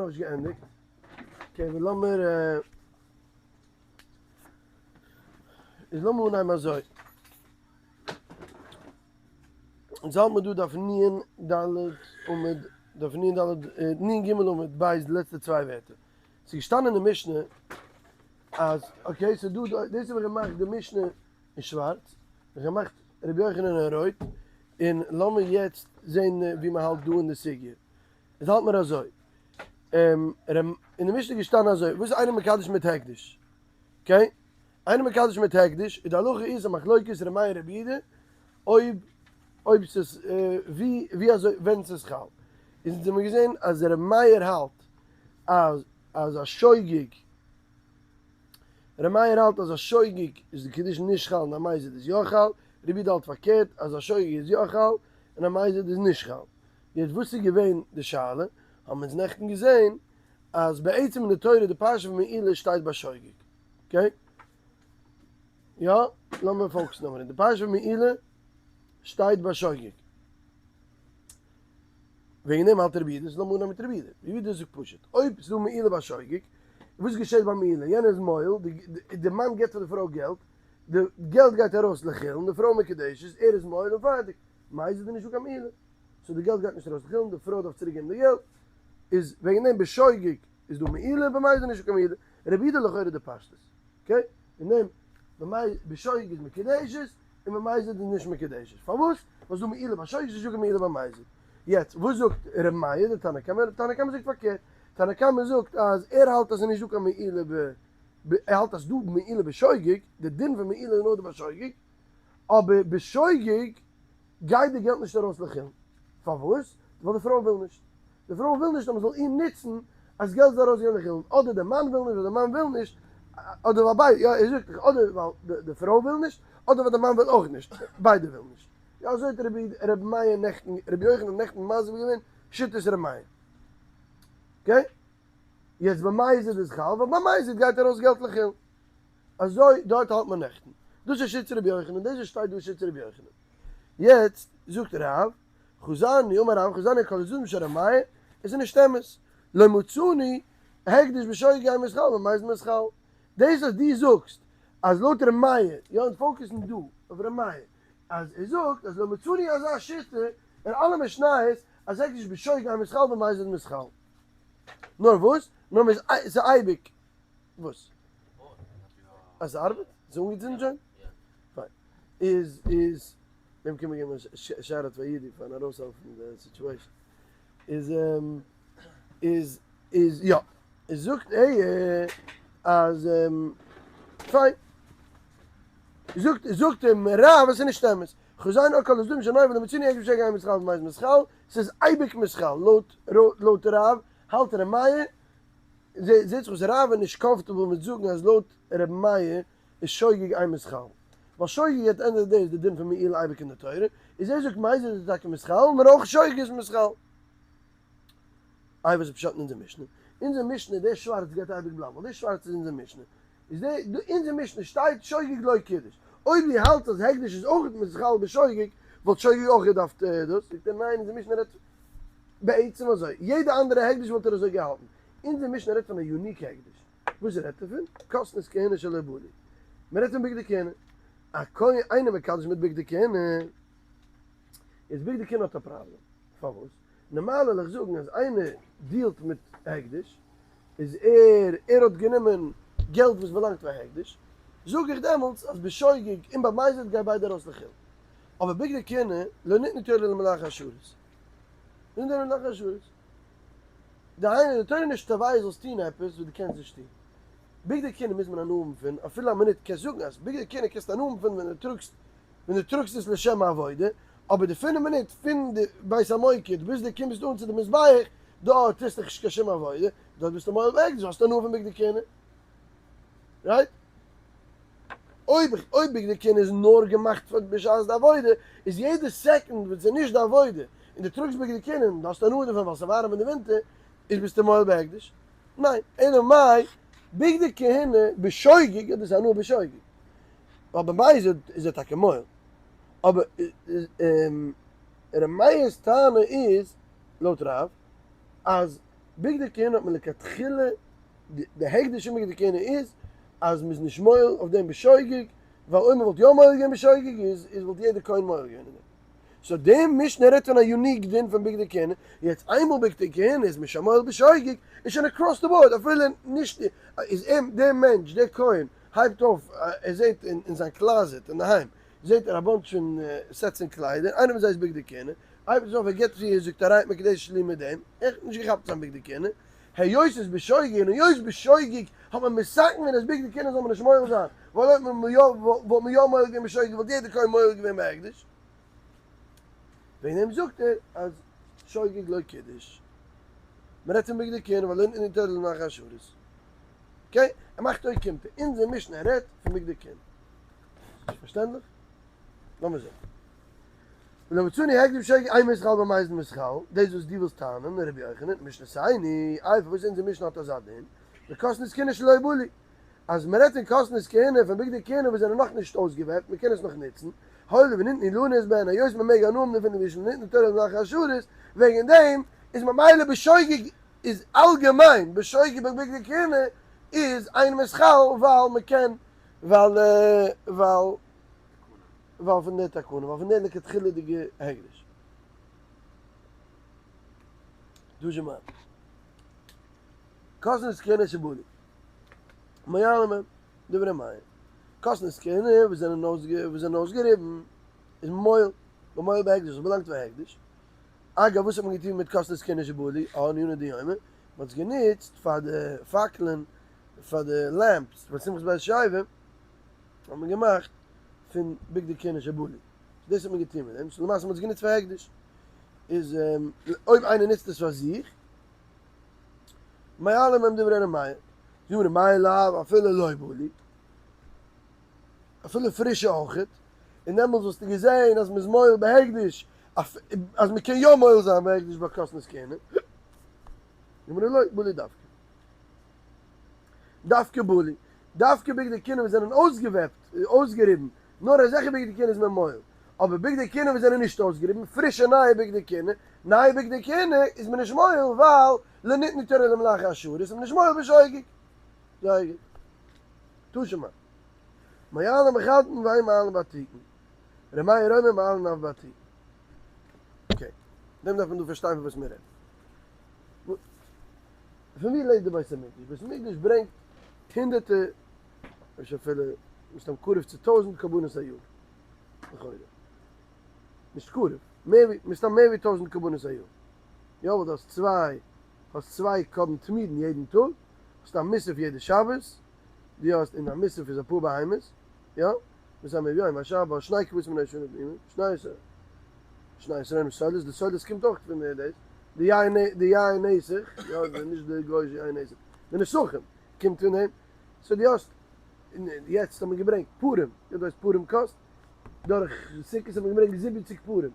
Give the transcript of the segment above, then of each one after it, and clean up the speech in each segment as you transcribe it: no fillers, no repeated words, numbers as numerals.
נאכנישט געענדיגט. Okay, ווי לאמיר איז לאמיר אנהייבן אזוי. אונז האלט מיר דא דף נ ד עמוד דף נ ד נ ג עמוד ב' די לעצטע צוויי ווערטער. ס'איז געשטאנען אין די משנה אז okay ס'איז דא דאס האב איך געמאכט די משנה אין שווארץ, איך געמאכט רבי יוחנן אין רויט, און לאמיר יעצט זען ווי מ'האלט דא אין די סוגיא. עס האלט מיר אזוי, אין די משנה איז געשטאנען אזוי, וואס איז איינער מקדש מיט הקדש? Okay, איינער מקדש מיט הקדש, איז די הלכה איז א מחלוקת ר' מאיר רבי יהודה, אויב אויב ס'איז ווי ווי אזוי ווען ס'איז חל. איז אונז האמיר געזען אז ר' מאיר האלט אז אז א שוגג, ר' מאיר האלט אז א שוגג איז די קידושין נישט חל און א מזיד איז יא חל, רבי יהודה האלט פארקערט אז א שוגג איז יא חל און א מזיד איז נישט חל. יעצט וואס איז געווען די שאלה? האבן אונז נעכטן געזען אז בעצם אין די תורה די פרשה פון מעילה שטייט ביי שוגג. Okay? יא, לאמיר focus ן אויף די פרשה פון מעילה שטייט ביי שוגג. וועגן דעם האלט רבי יהודה, לאמיר אנהייבן מיט רבי יהודה. רבי יהודה זאגט פשוט, אויב ס'איז דא מעילה ביי שוגג, וואס געשעט ביי מעילה? יענער איז מועל, די מאן געבט פאר די פרוי געלט, די געלט גייט ארויס לחולין, די פרוי מקודשת, ער איז מועל און פארטיג. מזיד איז נישטא קיין מעילה, so די געלט גייט נישט ארויס לחולין, די פרוי דארף צוריק געבן די געלט, איז וועגן דעם בשוגג איז דא מעילה, במזיד איז נישטא קיין מעילה, רבי יהודה לכאורה די פשטות, okay? וועגן דעם במזיד בשוגג איז מקודשת, און במזיד איז נישט מקודשת, פארוואס? ווייל ס'איז דא מעילה בשוגג איז נישטא קיין מעילה במזיד. יעצט וואס זאגט ר' מאיר די תנא קמא? תנא קמא זאגט פארקערט, תנא קמא זאגט אז ער האלט אז ס'איז נישטא קיין מעילה ב ב ער האלט אז ס'דא מעילה בשוגג, די דין פון מעילה איז נאר די בשוגג, אבער בשוגג גייט די געלט נישט ארויס לחולין. פארוואס? ווייל די פרוי וויל נישט. די פרוי וויל נישט אז מען זאל איר נוצן אז געלט זאל ארויסגיין לחולין. אדער די מאן וויל נישט ווייל די מאן וויל נישט, אדער ווייל ביידע, יא ער זאגט דאך אדער ווייל די פרוי וויל נישט, אדער ווייל די מאן וויל אויך נישט, ביידע ווילן נישט. יא אזוי האט רבי רבי מאיר נעכטן, רבי יוחנן נעכטן מסביר געווען שיטת רבי מאיר. Okay? יעצט במזיד איז חל, ווייל במזיד גייט ארויס געלט לחולין. אזוי דארט האלט מען נעכטן. דאס איז שיטת רבי יוחנן, דאס וואס שטייט דא איז שיטת רבי יוחנן. יעצט זאגט רב, חזני אמר רב חזני כל הזנים של ר' מאיר, עס איז נישט אמת, לא מצאנו הקדש בשוגג אין מתחל במזיד מתחל. דאס אז דו זאגסט אז לויט ר' מאיר, יא אונז focus ן דא אויף ר' מאיר, אז ער זאגט אז לא מצאנו אזא שיטה אין אלע משניות אז הקדש בשוגג אין מתחל במזיד מתחל. נאר וואס? נאר מ'איז ס'איז אייביג וואס? אז ס'ארבעט? ס'איז אנגעצינדן שוין? פיין. איז איז וועם קען מען געבן א shout פאר אידי פארן ארויסהעלפן די situation. איז איז איז יא. איז זאגט ער אז פיין. זאגט זאגט אים רב עס איז נישט אמת. חזון אקאל איז דא משנה ולא מציני עקב שקר מסחל ומייז מסחל. ס'איז אייביג מסחל. לויט לויט רב האלט ר' מאיר זעהט זיך אויס רב איז נישט comfortable מיט זאגן אז לויט ר' מאיר איז שוגג אין מתחל, ווייל שוגג at end of the day איז די דין פון מעילה אייביג אין די תורה, איז ער זאגט מזיד איז טאקע מתחל נאר אויך שוגג איז מתחל. איי וואס איז פשט אין אונזער משנה? אונזער משנה דער שווארץ גייט אייביג בלייבן ווייל דער שווארץ איז אונזער משנה, איז די אונזער משנה שטייט שוגג לא קידש, אויב דו האלטסט אז הקדש איז אויך מתחל בשוגג וואלט שוגג אויך געדארפט דאס, זאגט ער ניין אונזער משנה רעדט בעצם אזוי, יעדע אנדערע הקדש וואלט ער אזוי געהאלטן, אונזער משנה רעדט פון א unique הקדש, וואס רעדט ער פון? כתנות כהונה שלא בלו, מען רעדט פון בגדי כהונה, א כהן איינער מקדש מיט בגדי כהונה, איז בגדי כהונה האט א פראבלעם, פארוואס? נארמאל וועל איך זאגן אז איינער deal ט מיט הקדש, איז ער ער האט גענומען געלט וואס באלאנגט פאר הקדש, זאג איך דעמאלטס אז בשוגג און במזיד גייט ביידע ארויס לחולין, אבער בגדי כהונה לא ניתנו תורה למלאכי השרת, ניתנו תורה למלאכי השרת, דהיינו די תורה איז נישט תובע זאלסט טון עפעס וואס דו קענסט נישט טון, בגדי כהונה מוז מען הנאה האבן פון, אפילו א מינוט, קענסט זאגן אז בגדי כהונה קענסטו הנאה האבן פון ווען דו טראגסט ווען דו טראגסט עס לשם העבודה, אבער די פינף מינוט פון די בית המוקד ביז דו קומסט אן צו די מזבח, דארט טוסטו נישט קיין שום עבודה, דארט ביסטו מועל בהקדש, האסט הנאה פון בגדי כהונה. Right? אויב אויב בגדי כהונה איז נאר געמאכט פאר בשעת די עבודה, איז יעדע second ווען ס'איז נישט די עבודה, און דו טראגסט בגדי כהונה און דו האסט הנאה דערפון ווייל ס'איז ווארעם אין די ווינטער, איז ביסטו מועל בהקדש? ניין, אלא מאי, בגדי כהונה בשוגג, דאס איז הנאה בשוגג. ווייל במזיד איז ער טאקע מועל. אבער ר' מאיר'ס טענה איז, לויט רב, אז. בגדי כהונה האט מען לכתחילה, די הקדש אין בגדי כהונה איז אז מ'איז נישט מועל אויף דעם בשוגג, ווייל אויב מ'וואלט יא מועל געווען בשוגג איז איז וואלט יעדער כהן מועל געווען אין דעם. so די משנה רעדט פון א unique דין פון בגדי כהונה, יעצט איינמאל בגדי כהונה איז מען שוין מועל בשוגג, איז שוין across the board אפילו נישט איז אים דער מענטש דער כהן הייבט אויף ער זעט אין זיין closet אינדערהיים זעט ער א bunch פון sets פון קליידער איינער פון זיי איז בגדי כהונה, הייבט עס אויף ער געבט צו איר זאגט אריין מקדש לי מיט דעם, איך האב נישט געכאפט זיין בגדי כהונה, היות איז בשוגג און היות בשוגג האט מען מתקן געווען אז בגדי כהונה זאל מען נישט מועל זיין, ווייל אויב מען יא וואלט מען יא מועל געווען בשוגג וואלט יעדער כהן מועל געווען בהקדש. וועגן דעם זאגט ער אז שוגג לא קידש. מען רעדט פון בגדי כהונה ווייל אין אין תורה למלאכי השרת. okay, ער מאכט אויך קומט ער. אונזער משנה רעדט פון בגדי כהונה. איז פארשטענדליך? לאמיר זען. ולא מצאנו הקדש בשוגג אין מתחלל במזיד מתחלל, דאס וואס דו ווילסט טענה'ן, רבי יוחנן, משנתנו, איי פארוואס אונזער משנה האט אזא דין, בכתנות כהונה שלא בלו, אז מען רעדט פון כתנות כהונה, פון בגדי כהונה וואס זענען נאכנישט אויסגעוועפט, מען קען עס נאך נוצן, הואיל וניתנו ליהנות בהן, היות מען מעג הנאה האבן דערפון משלא ניתנה תורה למלאכי השרת, וועגן דעם איז ממילא בשוגג איז אלגעמיין בשוגג בבגדי כהונה איז אין מתחלל ווייל מען קען ווייל ווייל ווייל פון די תקנה, ווייל פון די לכתחילה'דיגע הקדש. דא זשע מיין. כתנות כהונה שבלו. מועלין בהן, דברי מאיר. כתנות כהונה וואס זענען וואס זענען אויסגעריבן איז מועל, מועל בהקדש, וואס באלאנגט פאר הקדש. אגב, וואס האט מען געטון מיט כתנות כהונה שבלו? ענינא דיומא, מען האט עס גענוצט פאר די פאקלען, פאר די lamps, פאר שמחת בית השואבה, האט מען געמאכט פון בגדי כהונה שבלו, דאס האט מען געטון מיט דעם, so למעשה מען האט עס גענוצט פאר הקדש, איז אויב איינער נוצט עס פאר זיך, מועלין בהן דברי ר' מאיר, זאגט ר' מאיר לאו אפילו לא בלו, אפילו פרישע אויכעט, און דעמאלטס וואלסטו געזען אז מען איז מועל בהקדש, אז מען קען יא מועל זיין בהקדש ביי כתנות כהונה, זאגט ר' לא בלו דווקא. דווקא בלו, דווקא בגדי כהונה וואס זענען אויסגעוועפט, אויסגעריבן, נאר אזעלכע בגדי כהונה איז מען מועל, אבער בגדי כהונה וואס זענען נישט אויסגעריבן, פרישע נייע בגדי כהונה, נייע בגדי כהונה איז מען נישט מועל ווייל לא ניתנה תורה למלאכי השרת איז מען נישט מועל בשוגג. זייער גוט. תא שמע. מועלין בחדתין ואין מועלין בעתיקין. ר' מאיר אומר מועלין אף בעתיקין. okay. דעם דארף מען דא פארשטיין פון וואס מען רעדט. פון ווי לעבט די בית המקדש? בית המקדש ברענגט הונדערטער, אפשר אפילו מסתם קרוב צו טויזנט קרבנות א יאר, לכאורה. נישט קרוב, מער ווי, מסתם מער ווי טויזנט קרבנות א יאר. יא, ווייל דו האסט צוויי, האסט צוויי קרבן תמידין יעדן טאג, האסט א מוסף יעדע שבת, דו האסט, און א מוסף איז אפאר בהמות, יא? וואס האבן מיר יום השבת, שני כבשים בני שנה תמימה, שני עשר, שני עשרים סולת, די סולת קומט אויך פון די דאס, די יין די יין נסך, יא די נישט די גוי'אישע יין נסך, די נסכים קומט פון דעם, so דו האסט, יעצט האט מען געברענגט פרים, יא דו ווייסט פרים קאסט, דורך סוכות האט מען געברענגט 70 פרים,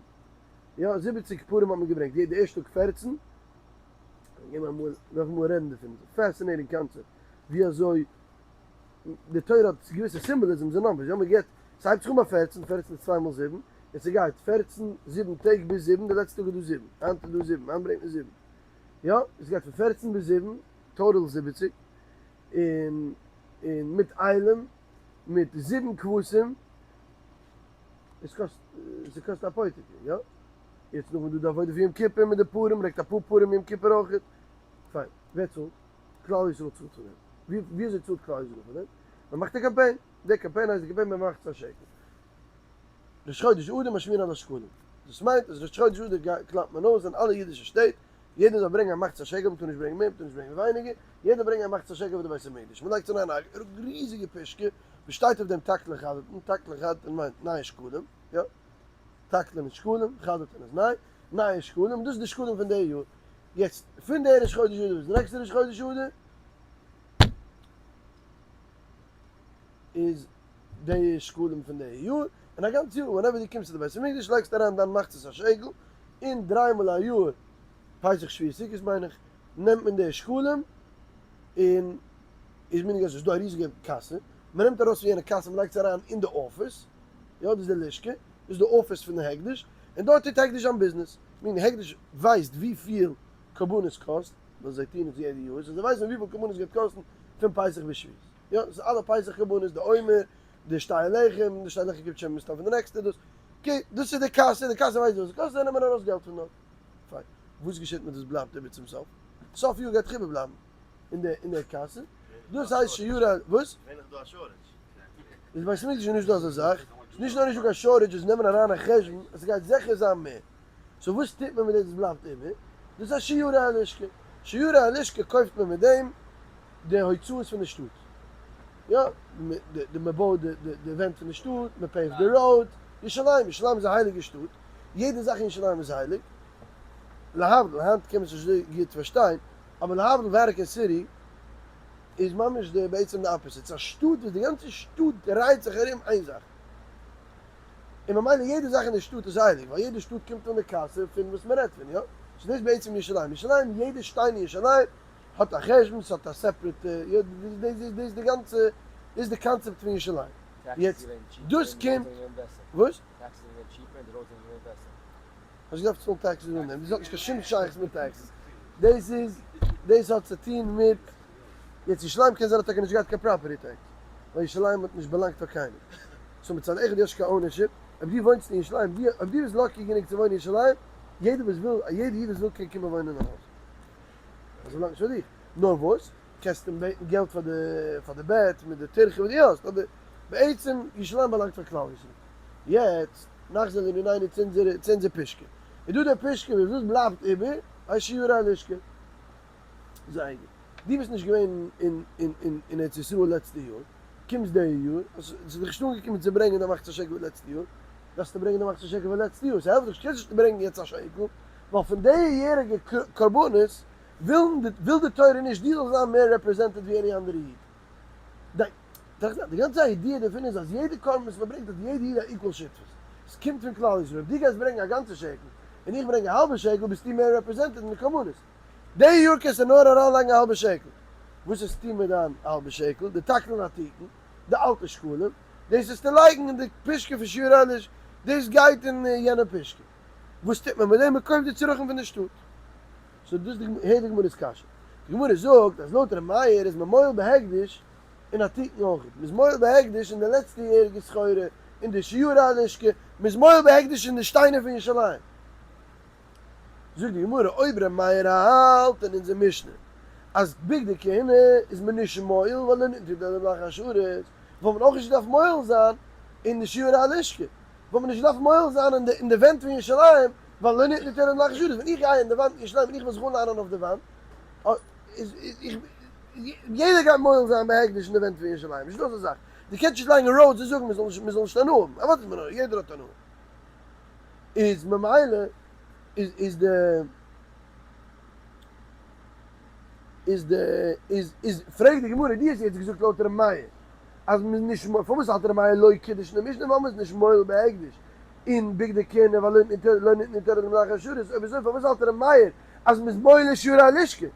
יא 70 פרים האט מען געברענגט, יעדע ערשטע טאג 14, געבן אמאל, דארף אמאל רעדן דערפון, fascinating concept, ווי אזוי די תורה האט געוויסע symbolisms און numbers, יא מען געט, ס'הייבט זיך אן ביי 14, 14 איז צוויי מאל זיבן, און ס'גייט 14, זיבן טעג ביז זיבן, די לעצטע טאג איז דא זיבן, היינט איז דא זיבן, היינט ברענגט מען זיבן, יא, עס גייט פון 14 ביז זיבן, total 70, און און מיט אילים, מיט זיבן כבשים, עס קאסט, ס'קאסט א פויטיקע, יא? יעצט נאכדעם איז דא די עבודה פון יום כיפור מיט די פרים, ברענגט אפאר פרים יום כיפור אויכעט, פיין, ווער צאלט? כלל ישראל צאלט פאר דעם. ווי אזוי צאלט כלל ישראל פאר דעם? מען מאכט א קאמפיין, די קאמפיין הייסט די קאמפיין במחצית השקל. ראש חודש אדר משמיעין על השקלים. דאס מיינט אז ראש חודש אדר קלאפט מען אויס אין אלע אידישע שטעט, יעדער זאל ברענגען א מחצית השקל, מען טאר נישט ברענגען מער, מען טאר נישט ברענגען ווייניגער, יעדער ברענגען א מחצית השקל פאר די בית המקדש. מען לייגט אריין א ריזיגע פושקע, וואס שטייט אויף דעם תקלין חדתין, תקלין חדתין מיינט נייע שקלים, יא, תקלין איז שקלים, חדתין איז ניי, נייע שקלים, דאס איז די שקלים פון די יאר. יעצט פון די ראש חודש אדר ביז די נעקסטע ראש חודש אדר איז די שקלים פון די יאר, און א גאנץ יאר whenever דו קומסט צו די בית המקדש לייגסטו אריין דיין מחצית השקל, און דריי מאל א יאר, פסח שבועות סוכות מיין איך, נעמט מען די שקלים און איז מנהג אז עס איז דא א ריזיגע קאסע, מען נעמט ארויס פון יענע קאסע מען לייגט עס אריין אין די אפיס, יא דאס איז די לשכה, דאס איז די אפיס פון די הקדש, און דארט טוט הקדש זיין ביזנעס. מין הקדש ווייסט וויפיל קרבנות קאסט. ווייל זיי טוען עס יעדע יאר, so זיי ווייסן וויפיל קרבנות גייט קאסטן פון פסח ביז שבועות. יא, ס'איז אלע פסח קרבנות, די עומר, די שתי הלחם, די שתי הלחם קומט שוין מסתם פון די נעקסטע דאס. okay, דאס איז די קאסע, די קאסע ווייסט וואס עס קאסט, זיי נעמען ארויס געלט פון דארט. פיין. וואס געשעט מיט דאס בלייבט איבער צום סוף? סוף יאר גייט דאך איבערבלייבן אין די אין די קאסע. דאס הייסט שיורי וואס? געווענליך דא א shortage. איז בית המקדש איז נישט דא אזא זאך, ס'איז נישט נאר נישט דא קיין shortage, זיי נעמען אריין א חשבון אז ס'גייט זיכער זיין מער. so וואס טוט מען מיט דאס וואס בלייבט איבער? דאס איז שיירי הלשכה. שיירי הלשכה קויפט מען מיט דעם די הוצאות פון די שטאט. יא, מען בויט די ווענט פון די שטאט, מען pave ט די road. ירושלים, ירושלים איז א הייליגע שטאט, יעדע זאך אין ירושלים איז הייליג. להבדיל, היינט קען מען עס נישט אזוי גוט פארשטיין, אבער להבדיל Vatican City איז ממש די בעצם די opposite, ס'איז א שטאט וואס די גאנצע שטאט דרייט זיך ארום איין זאך. און ממילא יעדע זאך אין די שטאט איז הייליג, ווייל יעדע שטאט קומט אן די קאסע פון וואס מען רעדט פון, יא? so דאס איז בעצם ירושלים. ירושלים, יעדע שטיין אין ירושלים האט א חשבון, ס'האט א separate, יא, דאס איז די גאנצע, דאס איז די קאנצעפט פון ירושלים. יעצט, דאס קומט, וואס? האסט געדארפט צאלן taxes אן דעם, דאס האט נישט קיין שום שייכות מיט taxes, דאס איז, דאס האט צו טון מיט, יעצט ירושלים קען זיין האט טאקע נישט געהאט קיין property tax, ווייל ירושלים האט נישט באלאנגט פאר קיינעם, so מצד אחד האסט קיין ownership, אויב דו וואוינסט אין ירושלים, דו, אויב דו ביסט lucky גענוג צו וואוינען אין ירושלים, יעדער וואס וויל, א יעדער איד וואס וויל קען קומען וואוינען אין א הויז, עס באלאנגט נישט פאר דיך, נאר וואס, קענסט אים בעטן געלט פאר די, פאר די בעט מיט די טירחה וואס דו האסט, אבער בעצם ירושלים באלאנגט פאר כלל ישראל. יעצט נחזור לענינינו צו אונזערע, צו אונזער פושקע. איז דא דער פושקע וואס וואס בלייבט איבער? א שיירי הלשכה. זייער גוט. דו ביסט נישט געווען אין אין אין אין ארץ ישראל לעצטע יאר, קומסט די יאר, ס'איז דיך נישט אנגעקומען צו ברענגען די מחצית השקל פון לעצטע יאר, דארפסטו ברענגען די מחצית השקל פון לעצטע יאר, ס'העלפט נישט, קענסט נישט ברענגען יעצט א שקל, ווייל פון די יעריגע קרבנות ווילן די וויל די תורה נישט דו זאלסט זיין מער represented ווי any אנדערע איד. די די גאנצע idea דערפון איז אז יעדע קרבן וואס מ'ברענגט האט יעדע איד א equal שותפות. עס קומט פון כלל ישראל. אויב דו גייסט ברענגען א גאנצע שקל און איך ברענג א האלבע שקל ביסטו מער represented אין די קרבנות. די יאר קענסטו נאר אריינלייגן א האלבע שקל. וואס וועסטו טון מיט דיין האלבע שקל? די תקלין עתיקין, די אלטע שקלים, דאס וועסטו לייגן אין די פושקע פון שיירי הלשכה, דאס גייט אין יענע פושקע. וואס טוט מען מיט דעם? מען קויפט די צרכים פון די שטאט. so דאס די הער די גמרא'ס קשיא. די גמרא זאגט אז לויט ר' מאיר איז מען מועל בהקדש אין עתיקין אויך. מען איז מועל בהקדש אין די לעצטע יעריגע סחורה, אין די שיירי הלשכה, מען איז מועל בהקדש אין די שטיינער פון ירושלים. זאגט די גמרא, אויב ר' מאיר האלט אין אונזער משנה אז בגדי כהונה איז מען נישט מועל ווייל לא ניתנו תורה למלאכי השרת, וואלט מען אויך נישט געדארפט מועל זיין אין די שיירי הלשכה, וואלט מען נישט געדארפט מועל זיין אין די ווענט פון ירושלים, ווייל לא ניתנו תורה למלאכי השרת, ווען איך גיי אין די וואנט אין ירושלים און איך וויל זיך אנליינען אויף די וואנט, איז איך, יעדער גייט מועל זיין בהקדש אין די ווענט פון ירושלים, נישטא אזא זאך, דו קענסט נישט לייגן roads און זאגן מען זאל נישט הנאה האבן, אוודאי איז מען הנאה, יעדער האט הנאה. איז ממילא איז איז די איז די איז איז פרעגט די גמרא דו האסט יעצט געזאגט לויט ר' מאיר אז מ'איז נישט מועל פארוואס האלט ר' מאיר לא קידש אין די משנה ווייל מ'איז נישט מועל בהקדש אין בגדי כהונה ווייל לא ניתנו לא ניתנו תורה למלאכי השרת אויב אזוי פארוואס האלט ר' מאיר אז מ'איז מועל אין שיירי הלשכה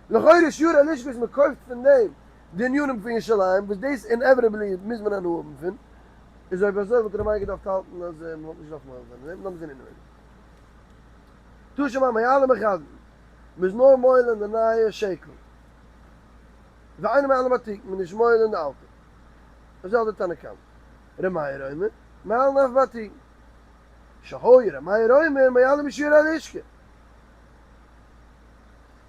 לכאורה שיירי הלשכה וואס מ'קויפט פון דעם די ענינים פון ירושלים וואס דאס inevitably מוז מען הנאה האבן פון. איז אויב אזוי וואלט ר' מאיר געדארפט האלטן אז מען וואלט נישט געדארפט מועל זיין אין דעם, לאמיר זען אינעווייניג. תא שמע מעלים בחדין, מען איז נאר מועל אין די נייע שקל. ואינו מעלין בעתיקין, מען איז נישט מועל אין די אלטע. אזוי האלט די תנא קמא. ר' מאיר אומר, מעלין אף בעתיקין. שהיה ר' מאיר אומר, מעלין בשיירי הלשכה.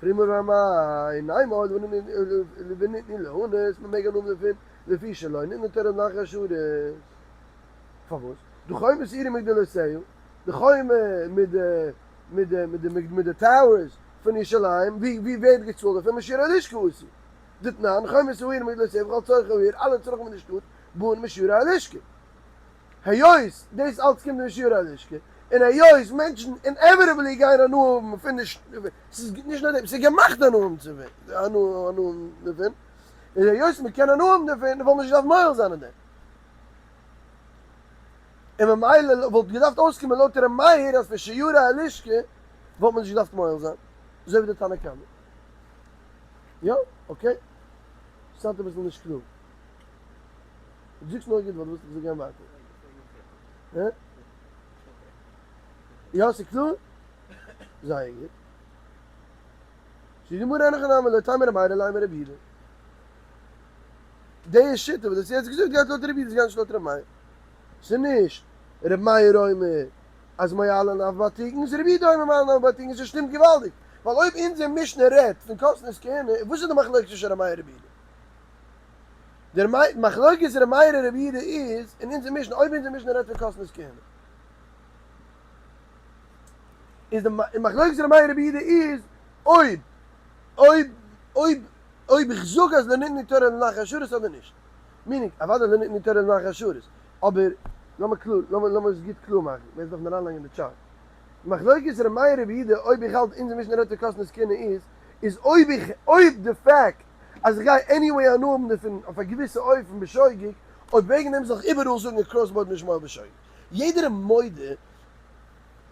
פרימא ואמאי, ניין מועל וניתנו ליהנות, מען מעג הנאה האבן דערפון. לפי שלא ניתנה תורה למלאכי השרת. פארוואס? די חומת העיר ומגדלותיה, די חומה מיט די מיט די מיט די מיט די towers פון ירושלים, ווי ווי ווערט געצאלט דערפון? משיירי הלשכה עשו. דתנן, חומת העיר ומגדלותיה וכל צרכי העיר, אלע צרכים פון די שטאט, באין משיירי הלשכה. היות דאס אלץ קומט משיירי הלשכה, און היות מענטשן inevitably גייען הנאה האבן פון די, ס'איז נישט נאר דעם, ס'איז געמאכט הנאה האבן צו הנאה האבן דערפון, און היות מען קען הנאה האבן דערפון וואלט מען נישט געדארפט מועל זיין אין דעם. און ממילא וואלט געדארפט אויסקומען לויט ר' מאיר אז פון שיירי הלשכה וואלט מען נישט געדארפט מועל זיין, אזוי ווי די תנא קמא. יא? okay. ס'איז אביסל נישט קלאר. דו זאגסט נאר גוט ווייל דו ווילסט איך זאל גיין ווייטער. הע? יא ס'איז קלאר? זייער גוט. זאגט די גמרא אין הכי נמי לא תימא ר' מאיר אלא אימא רבי יהודה. די שיטה וואס דו האסט יעצט געזאגט גייט לויט רבי יהודה, ס'גייט נישט לויט ר' מאיר. ס'איז נישט ר' מאיר אומר אז מועלין אף בעתיקין, ס'איז רבי יהודה אומר מועלין אף בעתיקין, ס'שטימט געוואלדיג, ווייל אויב אונזער משנה רעדט פון כתנות כהונה, וואס איז די מחלוקת צווישן ר' מאיר און רבי יהודה? דער מחלוקת ר' מאיר און רבי יהודה איז אין אונזער משנה, אויב אונזער משנה רעדט פון כתנות כהונה, איז די מחלוקת ר' מאיר און רבי יהודה איז אויב אויב אויב אויב איך זאג אז לא ניתנה תורה למלאכי השרת אדער נישט. meaning, אוודאי לא ניתנה תורה למלאכי השרת, אבער לאמיר קלאר, לאמיר לאמיר עס גוט קלאר מאכן, ווער עס דארף מיר אריינלייגן אין די chart. מחלוקת ר' מאיר רבי יהודה אויב איך האלט אונזער משנה רעדט פון כתנות כהונה איז, איז אויב איך אויב די fact אז איך גיי anyway הנאה האבן דערפון אויף א געוויסע אופן בשוגג, אויב וועגן דעם זאל איך איבעראל זאגן across board נישט מועל בשוגג. יעדער איז מודה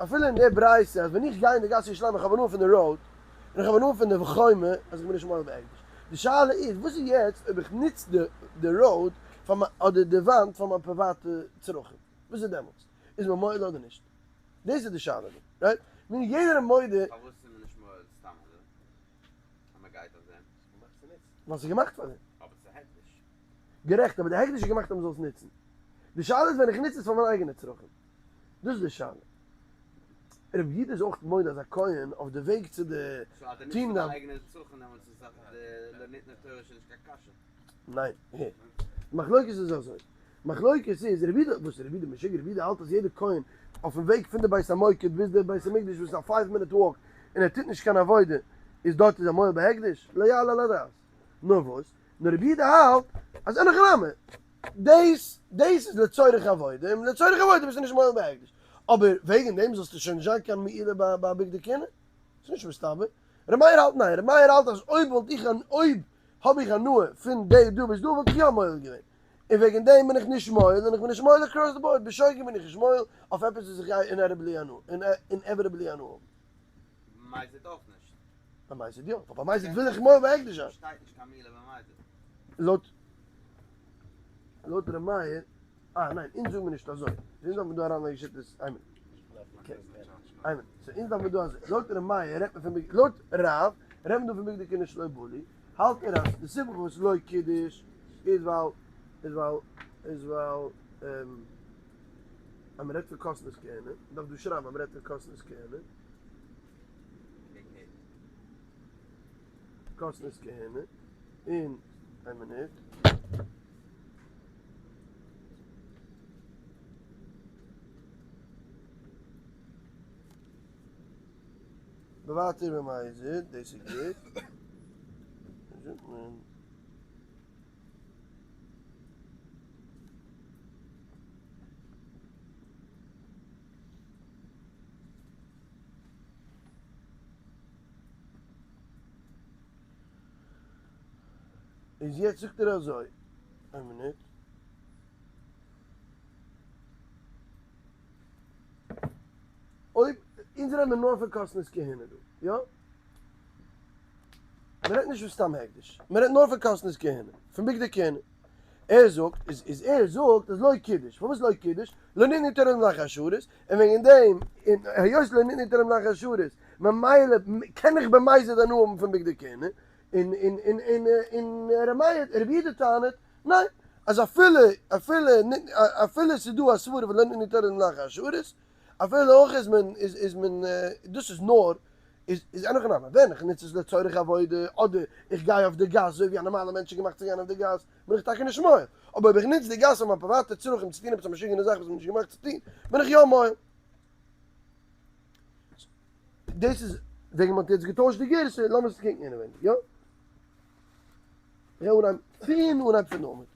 אפילו אין די ברייתא אז ווען איך גיי אין די גאס ירושלים איך האב הנאה פון די road און איך האב הנאה פון די חומה אז איך בין נישט מועל בהקדש. די שאלה איז וואס איז יעצט אויב איך נוץ די road פאר מיין אדער די וואנט פאר מיין פריוואטע צרכים וואס איז דעמאלטס? איז מען מועל אדער נישט? דאס איז די שאלה דא, right? מיר יעדער איז מודה. פארוואס איז מען נישט מועל סתם אזוי אז מען גייט אויף דעם? ווייל ס'איז געמאכט פאר דעם. אבער ס'איז הקדש. גערעכט, אבער די הקדש איז געמאכט אז מ'זאל עס נוצן. די שאלה איז ווען איך נוץ עס פאר מיין אייגענע צרכים. דאס איז די שאלה. רבי יהודה איז אויך מודה אז א כהן אויף די וועג צו די סאו אז דו נוצט פאר דיין אייגענע צרכים דעמאלטס איז דאך די לא ניתנה תורה שוין נישט קיין קשיא. ניין, הער. מחלוקת איז אזוי. מחלוקת איז, רבי יהודה, וואס רבי יהודה משוגע, רבי יהודה האלט אז יעדער כהן אויפן וועג פון די בית המוקד ביז די בית המקדש וואס איז א five minute walk און ער טוט נישט קיין עבודה איז דארט איז ער מועל בהקדש? לא יעלה על הדעת. נאר וואס? נאר רבי יהודה האלט אז אין הכי נמי, דאס דאס איז לצורך עבודה, און לצורך עבודה ביסטו נישט מועל בהקדש. אבער וועגן דעם זאלסטו שוין נישט זיין קיין מעילה ביי בגדי כהונה? ס'איז נישט מסתבר. ר' מאיר האלט ניין, ר' מאיר האלט אז אויב וואלט איך אויב האב איך הנאה פון די דא ביז דא וואלט איך יא מועל געווען. און וועגן דעם בין איך נישט מועל, און איך בין נישט מועל across the board, בשוגג בין איך נישט מועל אויף עפעס וואס איך גיי inevitably הנאה, inevitably הנאה האבן. במזיד אויך נישט. במזיד יא, ווייל במזיד וויל איך מועל בהקדש זיין. שטייט נישט קיין מילה במזיד. לויט לויט ר' מאיר, אה ניין, אונז זאגן מיר נישט אזוי, אונז דארף מען דא אריינלייגן שיטות, איין מינוט, איין מינוט, so אונז דארף מען דא אזוי, לויט ר' מאיר רעדט מען פון בגדי, לויט רב רעדט מען דא פון בגדי כהונה שלא בלו, האלט ער אז די סיבה פארוואס לא קידש איז ווייל איז ווייל איז ווייל אז מען רעדט פון כתנות כהונה, מען דארף דא שרייבן אז מען רעדט פון כתנות כהונה. כתנות כהונה און איין מינוט. בוואטער במזיד, דאס איז גוט. איז יעצט זאגט ער אזוי, איין מינוט. אויב אונז רעדן מיר נאר פון כתנות כהונה דא, יא? מען רעדט נישט פון סתם הקדש, מען רעדט נאר פון כתנות כהונה, פון בגדי כהונה. ער זאגט, איז איז ער זאגט אז לא קידש, פארוואס לא קידש? לא ניתנה תורה למלאכי השרת, און וועגן דעם, און היות לא ניתנה תורה למלאכי השרת, ממילא קען איך במזיד הנאה האבן פון בגדי כהונה, און און און און און ר' מאיר, רבי יהודה טענה'ט, ניין, אז אפילו אפילו אפילו ס'איז דא א סברא פון לא ניתנה תורה למלאכי השרת, אפילו אויך איז מען איז איז מען דאס איז נאר איז איז אין הכי נמי ווען איך נוץ עס לצורך עבודה אדער איך גיי אויף די גאס אזוי ווי א נארמאלע מענטש איז געמאכט צו גיין אויף די גאס בין איך טאקע נישט מועל אבער אויב איך נוץ די גאס פאר מיין פריוואטע צרכים צו טון עפעס א משוגענע זאך וואס איך בין נישט געמאכט צו טון בין איך יא מועל. דאס איז וועגן מען האט יעצט געטוישט די גירסא לאמיר עס קוקן אינעווייניג יא? איך גיי אנהייבן פון אנהייב פון די עמוד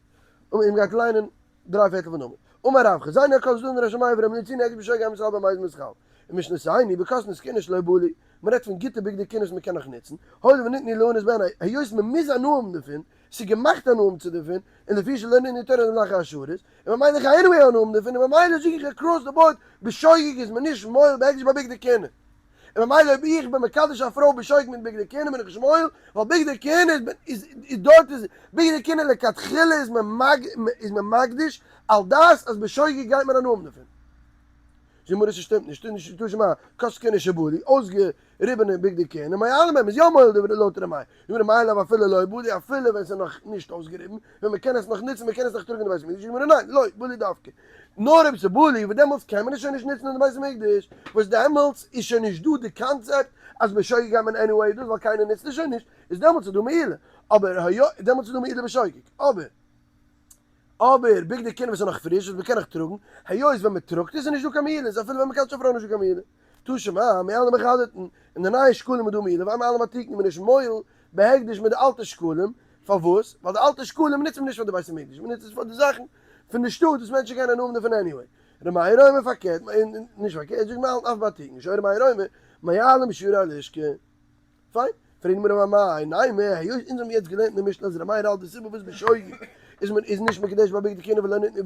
און מען גייט ליינען דריי פערטל פון עמוד. אמר רב חזינו הקדוש דא נראה שמיים ורב מליצי נגד בשוגג עם ישראל במזיד מסחל. און משנתנו בכתנות כהונה שלא בלו. מען רעדט פון גוטע בגדי כהונה וואס מען קען נאך נוצן. הואיל וניתנו ליהנות בהן היות מען מוז הנאה האבן דערפון, ס'איז געמאכט הנאה האבן צו דערפון, און לפי שלא ניתנה תורה למלאכי השרת, און ממילא איך anyway הנאה האבן דערפון, און ממילא זאג איך across the board בשוגג איז מען נישט מועל בהקדש ביי בגדי כהונה. און ממילא אויב איך בין מקדש א פרוי בשוגג מיט בגדי כהונה בין איך נישט מועל, ווייל בגדי כהונה איז איז איז דארט איז בגדי כהונה לכתחילה איז מען מג איז מען מקדיש על דעת אז בשוגג גייט מען הנאה האבן דערפון. זאגט די גמרא ס'שטימט נישט, נישט תא שמע, כתנות כהונה שבלו, אויסגע. ריבענע בגדי כהונה, מועלין בהן, מ'איז יא מועל די לויט ר' מאיר, זאגט ר' מאיר לאו אפילו לא בלו אפילו ווען ס'איז נאך נישט אויסגעריבן, ווען מ'קען עס נאך נוצן, מ'קען עס נאך טראגן אין די בית המקדש, זאגט די גמרא ניין, לא בלו דווקא, נאר אויב ס'איז בלוי וואס דעמאלטס קען מען עס שוין נישט נוצן אין די בית המקדש, וואס דעמאלטס איז שוין נישט דא די קאנצעפט אז בשוגג גייט מען anyway דאס ווייל קיינער נוצט עס שוין נישט, איז דעמאלטס איז דא מעילה, אבער היות דעמאלטס איז דא מעילה בשוגג, אבער אבער בגדי כהונה וואס איז נאך פריש וואס מ'קען נאך טראגן, היות ווען מ'טראגט עס איז נישט דא קיין מעילה, איז אפילו ווען מ'קען שוין פאראן נישט דא קיין מעילה. תא שמע, מעלין בחדתין, אין די נייע שקלים איז דא מעילה, ואין מעלין בעתיקין, מ'איז נישט מועל בהקדש מיט די אלטע שקלים, פארוואס? ווייל די אלטע שקלים נוצט מען נישט פאר די בית המקדש, מ'נוצט עס פאר די זאכן פון די שטאט וואס מענטשן קענען האבן דערפון anyway. ר' מאיר אומר פארקערט, נישט פארקערט, זאגט מעלין אף בעתיקין, שהיה ר' מאיר אומר, מועלין בשיירי הלשכה. פיין, פרעגט די גמרא אמאי נימא, היות אונז האבן יעצט געלערנט אין די משנה אז ר' מאיר האלט די סיבה וואס בשוגג איז מען איז נישט מקדש ביי בגדי כהונה ולא ניתנו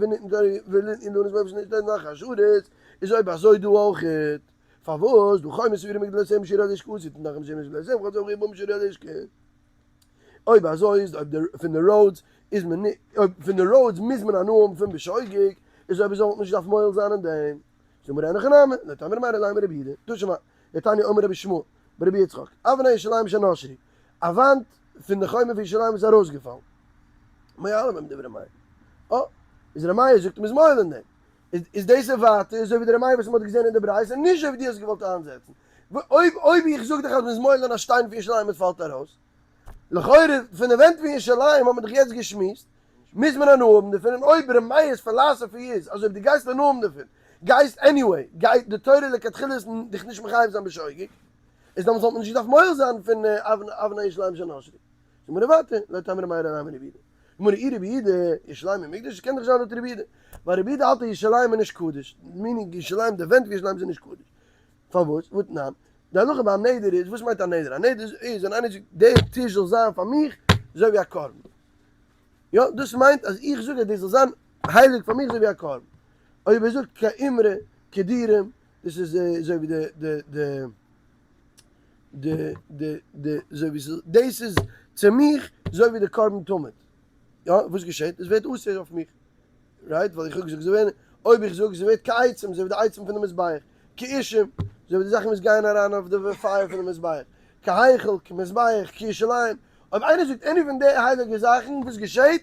וניתנו לנו זמן וואס נישט נאך השרת, איז אויב אזוי דא אויכעט, פארוואס דהא חומת העיר ומגדלותיה בשיירי הלשכה אסור תנך ומגדלותיה וכל צרכי העיר בשיירי הלשכה? אויב אזוי איז אויב די פון די roads איז מען אויב פון די roads מוז מען הנאה האבן פון בשוגג, איז אויב אזוי וואלט מען נישט געדארפט מועל זיין אין דעם. זאגט די גמרא אין הכי נמי, לא תאמר ר' מאיר אלא אימא רבי יהודה, תא שמע, דתניא אמר רבי ישמעאל ברבי יצחק, אבני ירושלים שנשרו, א וואנט פון די חומה פון ירושלים איז ארויסגעפאלן. מועלין בהם דברי ר' מאיר. אה, איז ר' מאיר זאגט מ'איז מועל אין דעם. איז דאס איז ווייטער אזוי ווי די ר' מאיר וואס מ'האט געזען אין די ברייתא, נישט אזוי ווי דו האסט געוואלט איינזעצן. אויב אויב איך זאג דיך אז מ'איז מועל אין א שטיין פון ירושלים וואס פאלט ארויס, לכאורה פון די ווענט פון ירושלים האט מען דאך יעצט געשמועסט, מוז מען הנאה האבן דערפון, און אויב ר' מאיר'ס philosophy איז אז אויב דו גייסט הנאה האבן דערפון, גייסט anyway, גייט די תורה לכתחילה עס דיך נישט מחייב זיין בשוגג, איז דאמאלס וואלט מען נישט געדארפט מועל זיין פון אבני ירושלים שנשרו. זאגט גמרא ווייטער, לא תאמר ר' מאיר אלא אימא רבי יהודה. גמרא אי רבי יהודה, ירושלים היא מקודשת, קען דאך זיין לויט רבי יהודה, ווייל רבי יהודה האלט אז ירושלים איז נישט קדוש, meaning ירושלים, די ווענט פון ירושלים זענען נישט קדוש. פארוואס? והתנן. די הלכה ביי א נדר איז, וואס מיינט א נדר? א נדר איז ווען איינער זאגט דער טיש זאל זיין פאר מיך אזוי ווי א קרבן. יא, דאס מיינט אז איך זאג אז דאס זאל זיין הייליג פאר מיך אזוי ווי א קרבן. אויב ער זאגט כאימרא כדירים, דאס איז אזוי ווי די די די די די די אזוי ווי ס'איז דאס איז צו מיך אזוי ווי די קרבן תמיד. יא, וואס געשעט? עס ווערט אסור אויף מיך. right? ווייל איך האב געזאגט זיי ווערן, אויב איך זאג ס'ווערט כעצים, אזוי ווי די עצים פון די מזבח, כאישים, אזוי ווי די זאכן וואס גייען אריין אויף די פייער פון די מזבח, כהיכל, כמזבח, כירושלים, אויב איינער זאגט any פון די הייליגע זאכן, וואס געשעט?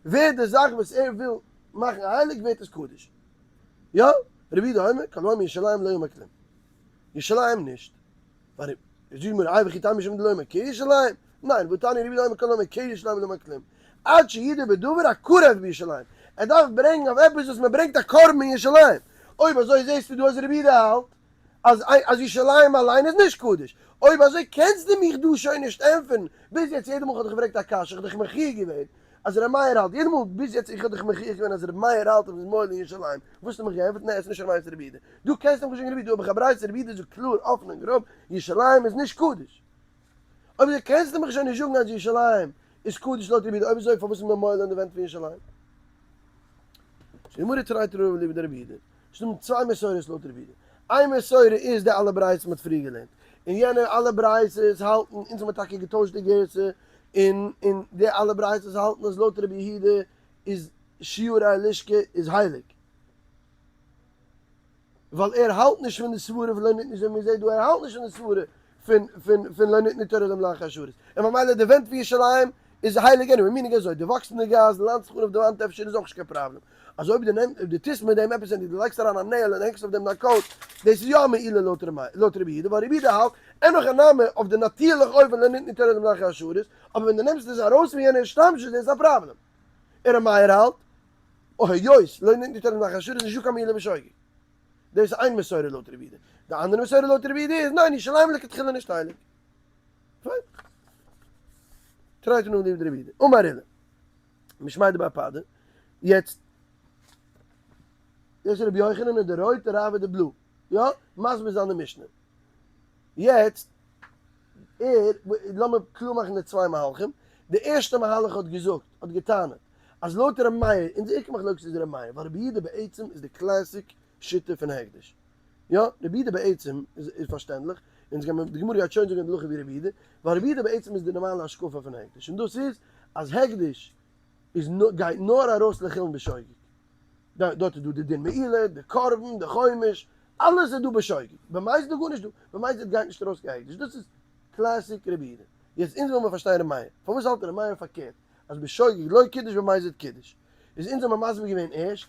ווערט די זאך וואס ער וויל מאכן הייליג ווערט עס קדוש. יא, רבי יהודה אומר, כל האומר ירושלים לא אמר כלום. ירושלים נישט. ווייל זאג מיר איי וכי תימא משום דלא אמר כירושלים? ניין, והתניא רבי יהודה אומר כל האומר כירושלים לא אמר כלום. עד שידור בדבר הקרב בירושלים. ער דארף ברענגן אויף עפעס וואס מען ברענגט א קרבן אין ירושלים. אויב אזוי זעסטו דא אז רבי יהודה האלט אז אז ירושלים אליין איז נישט קדוש. אויב אזוי קענסטו מיך דא שוין נישט ענטפערן. ביז יעצט יעדע מאל איך האב דיך געפרעגט א קשיא, איך האב דיך מוכיח געווען אז ר' מאיר האלט, יעדע מאל ביז יעצט איך האב דיך מוכיח געווען אז ר' מאיר האלט אז מ'איז מועל אין ירושלים, וואס האסטו מיך געענטפערט? נע, עס איז נישט ר' מאיר עס איז רבי יהודה. דא קענסטו מיך נישט זאגן רבי, דא האב איך א ברייתא, רבי יהודה זאגט קלאר אפן און גראב, ירושלים איז נישט קדוש. אויב אזוי קענסטו מיך שוין נישט זאגן אז ירושלים איז קדוש לויט רבי יהודה, אויב אזוי פארוואס איז מען מועל אין די ווענט פון ירושלים? זאגט די גמרא תרי תנאי אליבא דרבי יהודה, ס'איז דא צוויי מסורות לויט רבי יהודה, איין מסורה איז די אלע ברייתות מ'האט פריער געלערנט, און יענע אלע ברייתות האלטן, אונז האמיר טאקע געטוישט די גירסא, און און די אלע ברייתות האלטן אז לויט רבי יהודה איז שיירי הלשכה איז הייליג. ווייל ער האלט נישט פון די סברה פון לא ניתנו אזוי ווי מ'זעט דא ער האלט נישט פון די סברה פון פון פון לא ניתנו תורה למלאכי השרת און ממילא די ווענט פון ירושלים איז הייליג anyway meaning אזוי די וואקסט אין די גאס די לאנדסט זיך אן אויף די וואנט אפשר איז אויך נישט קיין פראבלעם אז אויב די נעמסט אויב די טוסט מיט דעם עפעס און די לייגסט אריין א nail און הענגסט אויף דעם דיין coat דאס איז יא א מעילה לויט ר' מאיר לויט רבי יהודה ווייל רבי יהודה האלט אין הכי נמי אויף די נאטירליך אופן לא ניתנו תורה למלאכי השרת אבער ווען די נעמסט עס ארויס פון יענע השתמשות דאס איז א פראבלעם און ר' מאיר האלט היות לא ניתנו תורה למלאכי השרת איז נישטא קיין מעילה בשוגג. דאס איז איין מסורה לויט רבי יהודה. די אנדערע מסורה לויט רבי יהודה איז ניין ירושלים לכתחילה נישט הייליג. פיין. תרי תנאי אליבא דרבי יהודה. אמר עולא. משמיה דבר פדא. יעצט. דאס איז רבי יוחנן און די רויטע ראב"ד די blue. יא? מסביר זיין די משנה. יעצט. ער, לאמיר קלאר מאכן די צוויי מהלכים. די ערשטע מהלך האט געזאגט, האט געטענה'ט, אז לויט ר' מאיר, אונזער עיקר מחלוקת איז ר' מאיר, ווייל רבי יהודה בעצם איז די classic שיטה פון הקדש. יא, רבי יהודה בעצם איז איז פארשטענדליך, אונז גיימער, די גמרא גייט שוין זאגן די הלכה ווי רבי יהודה, ווייל רבי יהודה בעצם איז די נארמאלע השקפה פון הקדש, און דאס איז אז הקדש איז גייט נאר ארויס לחולין בשוגג. דארט איז דא די דין מעילה, די קרבן, די חומש. אלעס איז דא בשוגג, במזיד איז גארנישט דא, במזיד גייט נישט ארויס קיין הקדש, דאס איז classic רבי יהודה. יעצט אונז וויל מיר פארשטיין ר' מאיר, פארוואס האלט ר' מאיר פארקערט, אז בשוגג לא קידש במזיד קידש? איז אונז האבן מסביר געווען ערשט,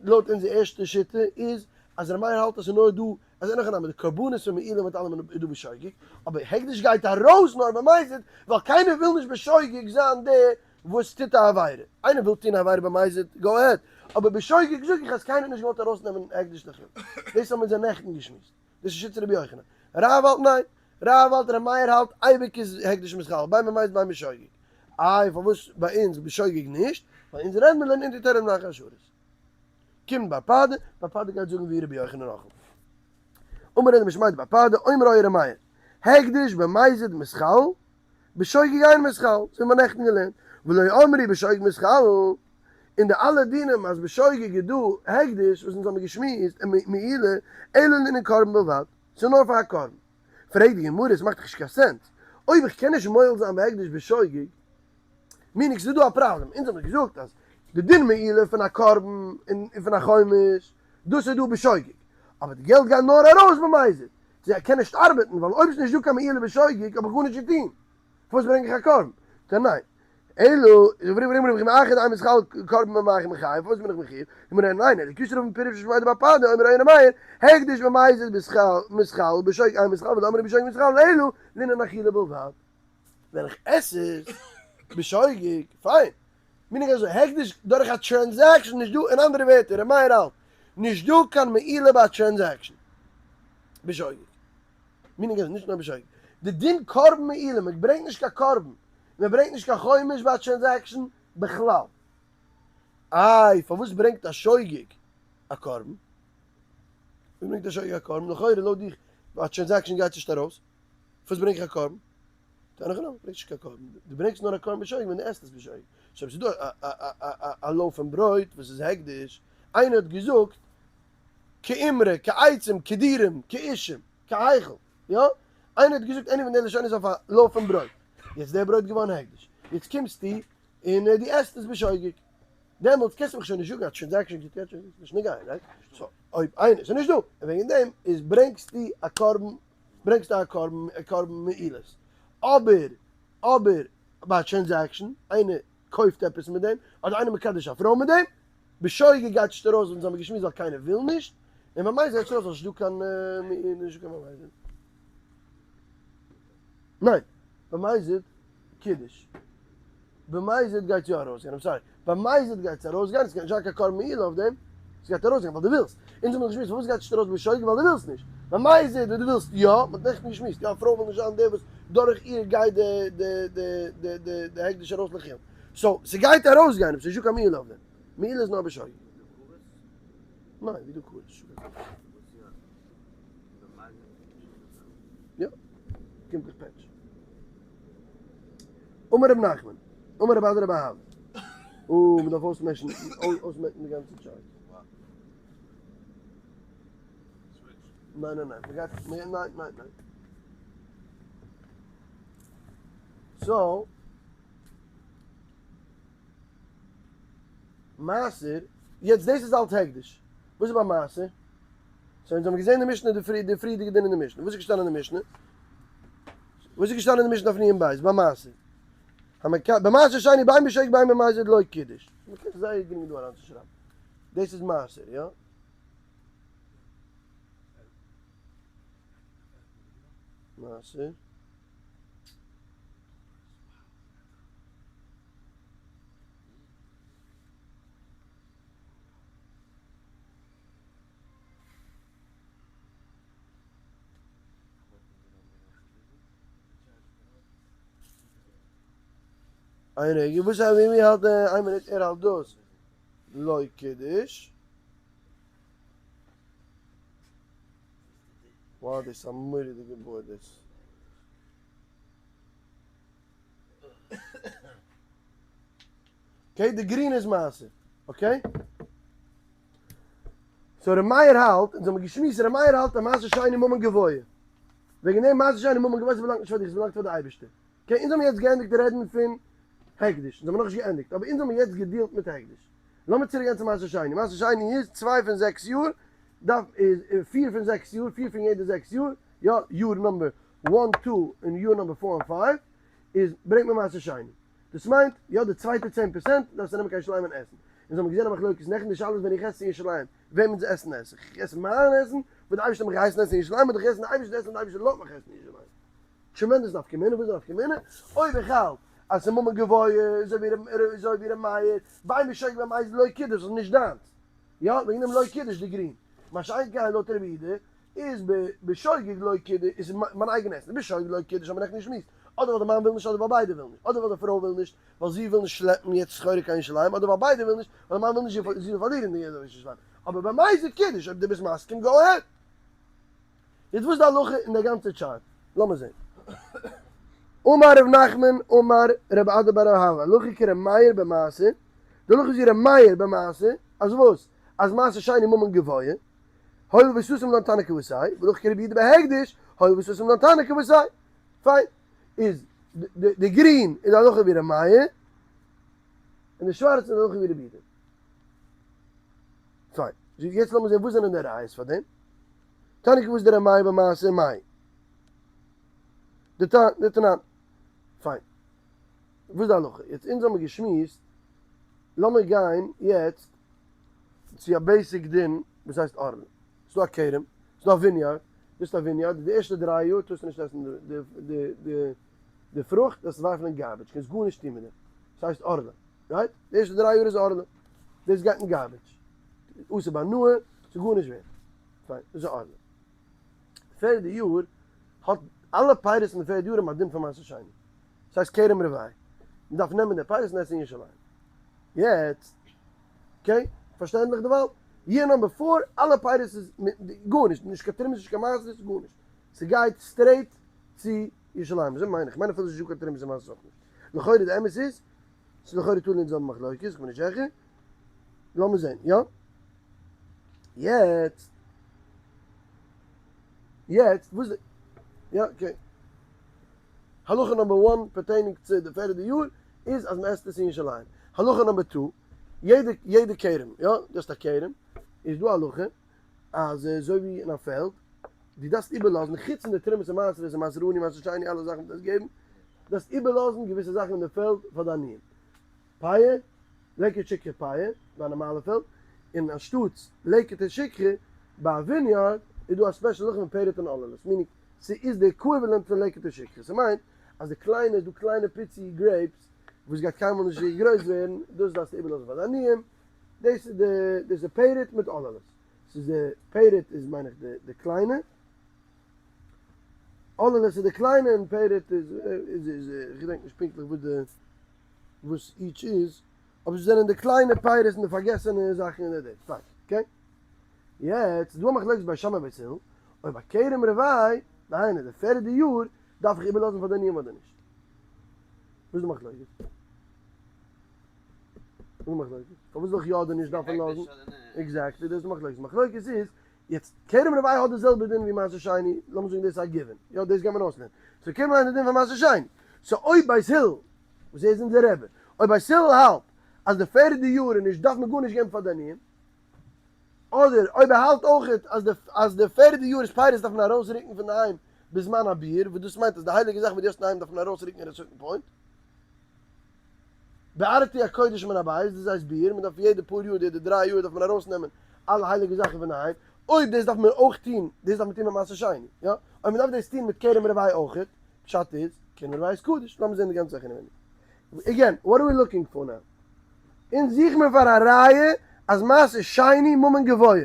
לויט אונזער ערשטע שיטה איז אז ר' מאיר האלט אז ס'איז נאר דא, אז אין הכי נמי די קרבנות פון מעילה מיט אלעמען איז דא בשוגג, אבער הקדש גייט ארויס נאר במזיד, ווייל קיינער וויל נישט בשוגג זיין דער וואס טוט א עבירה, איינער וויל טון א עבירה במזיד, go ahead, אבער בשוגג זאג איך אז קיינער האט נישט געוואלט ארויסנעמען הקדש לחולין, דאס האבן אונז נעכטן געשמועסט, דאס איז שיטת רבי יוחנן, רב האלט ניין, רב האלט ר' מאיר האלט אייביג איז הקדש מתחלל, בין במזיד בין בשוגג, איי פארוואס ביי אונז בשוגג נישט, ווייל אונז רעדן מיר לערנען אין די תורה מלאכי השרת. קומט בר פדא, בר פדא גייט זאגן ווי רבי יוחנן נאכן. אמר ר' משמיה דבר פדא, אומר היה ר' מאיר, הקדש במזיד מתחלל, בשוגג אין מתחלל, אזוי האבן מיר נעכטן געלערנט, ולא אמרו בשוגג מתחלל, און די אלע דינים אז בשוגג איז דא הקדש וואס אונז האבן געשמועסט און מעילה, אלא לענין קרבן בלבד, ס'איז נאר פאר א קרבן. פרעגט די גמרא, עס מאכט דאך נישט קיין sense, אויב איך קען נישט מועל זיין בהקדש בשוגג, meaning ס'איז דא א פראבלעם, אונז האבן געזאגט אז די דין מעילה פון א קרבן און פון א חומש, דאס איז דא בשוגג, אבער די געלט גייט נאר ארויס במזיד, סאו ער קען נישט ארבעטן, ווייל אויב ס'איז נישט דא קיין מעילה בשוגג האב איך גארנישט געטון, פארוואס ברענג איך א קרבן? טא ניין. אלא, קרבן במאי מחייב, פארוואס בין איך מחיוב? גמרא, ניין, אלא כתב רב פירוש משמיה דבר פדא, אומר ר' מאיר, הקדש במזיד מתחלל, בשוגג אין מתחלל, ולא אמרו בשוגג מתחלל, אלא לענין אכילה בלבד. ווען איך עס עס בשוגג, פיין. meaning אזוי, הקדש דורך א transaction נישט דא, אין אנדערע ווערטער, ר' מאיר האלט, נישט דא קיין מעילה ביי א transaction בשוגג. meaning אז נישט נאר בשוגג. די דין קרבן מעילה, מען ברענגט נישט קיין קרבן, מען ברענגט נישט קיין חומש ביי א transaction בכלל. איי, פארוואס ברענגט א שוגג א קרבן? ווי ברענגט א שוגג א קרבן? לכאורה לויט דיך ביי א transaction גייט עס נישט ארויס. פארוואס ברענג איך א קרבן? טענה איך נאר, ברענגסט נישט קיין קרבן, דו ברענגסט נאר א קרבן בשוגג ווען דו עסט עס בשוגג. סאו אויב ס'איז דא א loaf פון ברויט וואס איז הקדש, איינער האט געזאגט כאמרה, כעצים, כדירים, כאישים, כהיכל, יא? איינער האט געזאגט עני פון די לשונות אויף א loaf פון ברויט, יעצט דער ברויט געווארן הקדש, יעצט קומסטו און דו עסט עס בשוגג, דעמאלטס קענסטו מיך שוין נישט זאגן אז transaction גייט יעצט שוין נישט נוגע, right? so אויב איינער, ס'איז נישט דא, און וועגן דעם איז ברענגסטו א קרבן, ברענגסטו א קרבן, א קרבן מעילות, אבער, אבער ביי א transaction, איינער קויפט עפעס מיט דעם, אדער איינער מקדש א פרוי מיט דעם, בשוגג גייט נישט ארויס ווען זיי האבן געשמועסט ווייל קיינער וויל נישט, און במזיד גייט נישט ארויס ווייל ס'נישט דא קיין נישט דא קיין במזיד. ניין, במזיד קידוש. במזיד גייט יא ארויסגיין, I'm sorry. במזיד גייט עס ארויסגיין, עס גייט נישט זיין קיין קרבן מעילה אויף דעם, עס גייט ארויסגיין ווייל דו ווילסט. אונז האבן געשמועסט פארוואס גייט נישט ארויס בשוגג ווייל דו ווילסט נישט. במזיד ווען דו ווילסט יא, מען האט נעכטן געשמועסט, יא א פרוי וויל נישט זיין דער וואס דורך איר גייט די די די די די די הקדש ארויס לחולין. so ס'גייט ארויסגיין אבער ס'נישט דא קיין מעילה אויף דעם. מעילה איז נאר בשוגג. ניין, ווי דא כרת? יא, קומט דיך פעטש. אמר רב נחמן, אמר רב אדא רב אהבה. אה, מ'דארף אויסמעשן, אויסמעקן די גאנצע chart. ניין ניין ניין, מ'גייט, ניין ניין ניין. so, מעשר, יעצט דאס איז אלץ הקדש. וואס איז ביי מעשר? so אונז האבן געזען די משנה די פרי די פריערדיגע דין אין די משנה. וואס איז געשטאנען אין די משנה? וואס איז געשטאנען אין די משנה אויף נ בית ביי מעשר? במעשר שני בין בשוגג בין במזיד לא קידש. מ'קען זייער גרינג דא אריינצושרייבן. דאס איז מעשר, יא? מעשר. איין רגע, וואס ווי ווי האלט דער, איין מינוט, ער האלט דאס לא קידש. וואו דאס איז א מורא'דיגע board דאס. okay, די גרין איז מעשר, okay? so ר' מאיר האלט, אונז האבן געשמועסט, ר' מאיר האלט אז מעשר שני ממון גבוה. וועגן דעם מעשר שני ממון גבוה, ס'באלאנגט נישט פאר דיך, ס'באלאנגט פאר די אייבערשטער. okay, אונז האבן יעצט געענדיגט רעדן פון הקדש, אונז האבן נאכנישט געענדיגט, אבער אונז האבן יעצט געדילט מיט הקדש. לאמיר צוריק גיין צו מעשר שני. מעשר שני איז צוויי פון זעקס יאר. דארף איז פיר פון 6 יאר, פיר פון יעדע 6 יאר, יא, יאר number 1, 2 און יאר number 4 און 5 איז ברענגט מען מעשר שני. דאס מיינט, יא, די צווייטע 10% דארפסטו נעמען קיין ירושלים און עסן. אונז האבן געזען א מחלוקת נעכטן. די שאלה איז, ווען איך עס אין ירושלים, וועמענס עסן עס איך? איך עס מיין עסן וואס די אייבערשטער האט מיך געהייסן עסן אין ירושלים, אדער איך עס די אייבערשטער'ס עסן וואס די אייבערשטער לאזט מיך עסן אין ירושלים? Tremendous נפקא מינה. וואס איז נפקא מינה? אויב איך האלט אז ס'איז ממון גבוה, אזוי ווי ר' מאיר, בין בשוגג בין במזיד לא קידש, איז נישט דיינס. יא, וועגן דעם לא קידש די green. מה שאין כן לויט רבי יהודה איז בשוגג לא קידש, איז מיין אייגענע עסן. בשוגג לא קידש האבן מיר נעכטן געשמועסט. אדער ווייל די מאן וויל נישט, אדער ווייל ביידע ווילן נישט. אדער ווייל די פרוי וויל נישט, ווייל זי וויל נישט שלעפן יעצט סחורה קיין ירושלים, אדער ווייל ביידע ווילן נישט, ווייל די מאן וויל נישט זי זאל פארלירן די ירושלים. אבער במזיד קידש, אויב דו ביסט מסכים, go ahead. יעצט וואס איז די הלכה אין די גאנצע chart? לאמיר זען. אמר ר' נחמן אמר רב אדא בר אהבה הלכה כר' מאיר במעשר, די הלכה איז ווי ר' מאיר במעשר, אז וואס? אז מעשר שני ממון גבוה, הואיל וסתם לן תנא כוותיה, והלכה כרבי יהודה בהקדש, הואיל וסתם לן תנא כוותיה. פיין. איז די green איז די הלכה ווי ר' מאיר, און די שווארצע איז די הלכה ווי רבי יהודה. פיין. יעצט לאמיר זען וואס זענען די ראיות פאר דעם. תנא כוותיה דר' מאיר במעשר מאי. דתנן. פיין. וואס איז די הלכה? יעצט אונז האמיר געשמועסט, לאמיר גיין יעצט צו א basic דין וואס הייסט ערלה. ס'איז דא א כרם, ס'איז דא א vineyard, ביסט א vineyard, די ערשטע 3 יאר טארסטו נישט עסן די פרוכט, דארפסט ווארפן אין garbage, קענסט גארנישט טון מיט דעם. ס'הייסט ערלה, right? די ערשטע 3 יאר איז ערלה. דאס גייט אין garbage. אסור בהנאה, ס'איז גארנישט ווערט. פיין, דאס איז ערלה. פערדע יאר האט אלע פירות אין די פערדע יאר האבן א דין פון מעשר שני. דאס הייסט כרם רבעי. מען דארף נעמען די פירות און עסן אין ירושלים. יעצט, okay, פארשטענדליך דערווייל? Year number 4, אלע פירות איז גארנישט, נישט קיין תרומות, נישט קיין מעשרות, גארנישט. ס'גייט straight צו ירושלים. אזוי מיין איך. כ'מיין אפילו ס'איז נישטא קיין תרומות און מעשרות אויך נישט. לכאורה די אמת איז, ס'איז לכאורה תלוי אין זעלבן מחלוקת, כ'בין נישט זיכער. לאמיר זען, יא? יעצט, וואס די, יא, okay. הלכה number 1 pertaining צו די פערדע יאר איז אז מ'עסט עס אין ירושלים. הלכה number 2, יעדע כרם, יא, דו האסט א כרם, איז דא הלכה אז אזוי ווי אין א פעלד, דו דארפסט איבערלאזן, חוץ פון די תרומות און מעשרות און מעשר עני, מעשר שני, אלע זאכן וואס דו דארפסט געבן, דארפסט איבערלאזן געוויסע זאכן אין די פעלד פאר די עניים. פאה, לקט שכחה פאה, ביי א נארמאלע פעלד, און אנשטאטס לקט און שכחה, ביי א vineyard איז דא א special הלכה פון פרט און עוללות, meaning ס'איז די equivalent פון לקט און שכחה, ס'מיינט אז די קליינע, איז דא קליינע פיצי grapes וואס גייט קיינמאל נישט גרויס ווערן, דאס דארפסטו איבערלאזן פאר די עניים, דאס איז די, דאס איז די פרט מיט עוללות, ס'איז די פרט איז מיין איך די קליינע, עוללות איז די קליינע און פרט איז איך געדענק נישט פונקטליך וואס די וואס each איז, אבער זיי זענען די קליינע פירות און די פארגעסענע זאכן אין די די פיין, okay? יעצט דא א מחלוקת בית שמאי בית הלל, אויב א כרם רבעי, דהיינו די פערדע יאר, דארף איך איבערלאזן פאר די עניים אדער נישט? וואס איז די מחלוקת? וואס איז די מחלוקת? פארוואס זאל איך יא אדער נישט דארפן לאזן? Exactly, דאס איז די מחלוקת. מחלוקת איז, יעצט, כרם רבעי האט די זעלבע דין ווי מעשר שני, לאמיר זאגן דאס איז א given, יא דאס גייט מען אויסלערנען. So כרם רבעי האט די דין פון מעשר שני. So אויב בית הלל, וואס ער איז אונזער רבי, אויב בית הלל האלט אז די פערדע יאר איז נישט דארף מען גארנישט געבן פאר די עניים, אדער אויב ער האלט אויכעט אז די פערדע יאר איז פירות דארף מען ארויסרוקן פון די היים בזמן הביעור, וואס דאס מיינט אז די הייליגע זאך וואס דו האסט אין די היים דארף מען ארויסרוקן at a certain point. בערתי הקודש מן הבית, דאס הייסט ביעור, מען דארף יעדע פאר יאר, יעדע 3 יאר דארף מען ארויסנעמען אלע הייליגע זאכן פון די היים, אויב דאס דארף מען אויך טון, דאס דארף מען טון מיט מעשר שני, יא? אויב מען דארף דאס טון מיט כרם רבעי אויכעט, פשט איז, כרם רבעי איז קדוש, לאמיר זען די גאנצע זאך אינעווייניג. Again, what are we looking for now? אונז זוכן מיר פאר א ראיה אז מעשר שני ממון גבוה.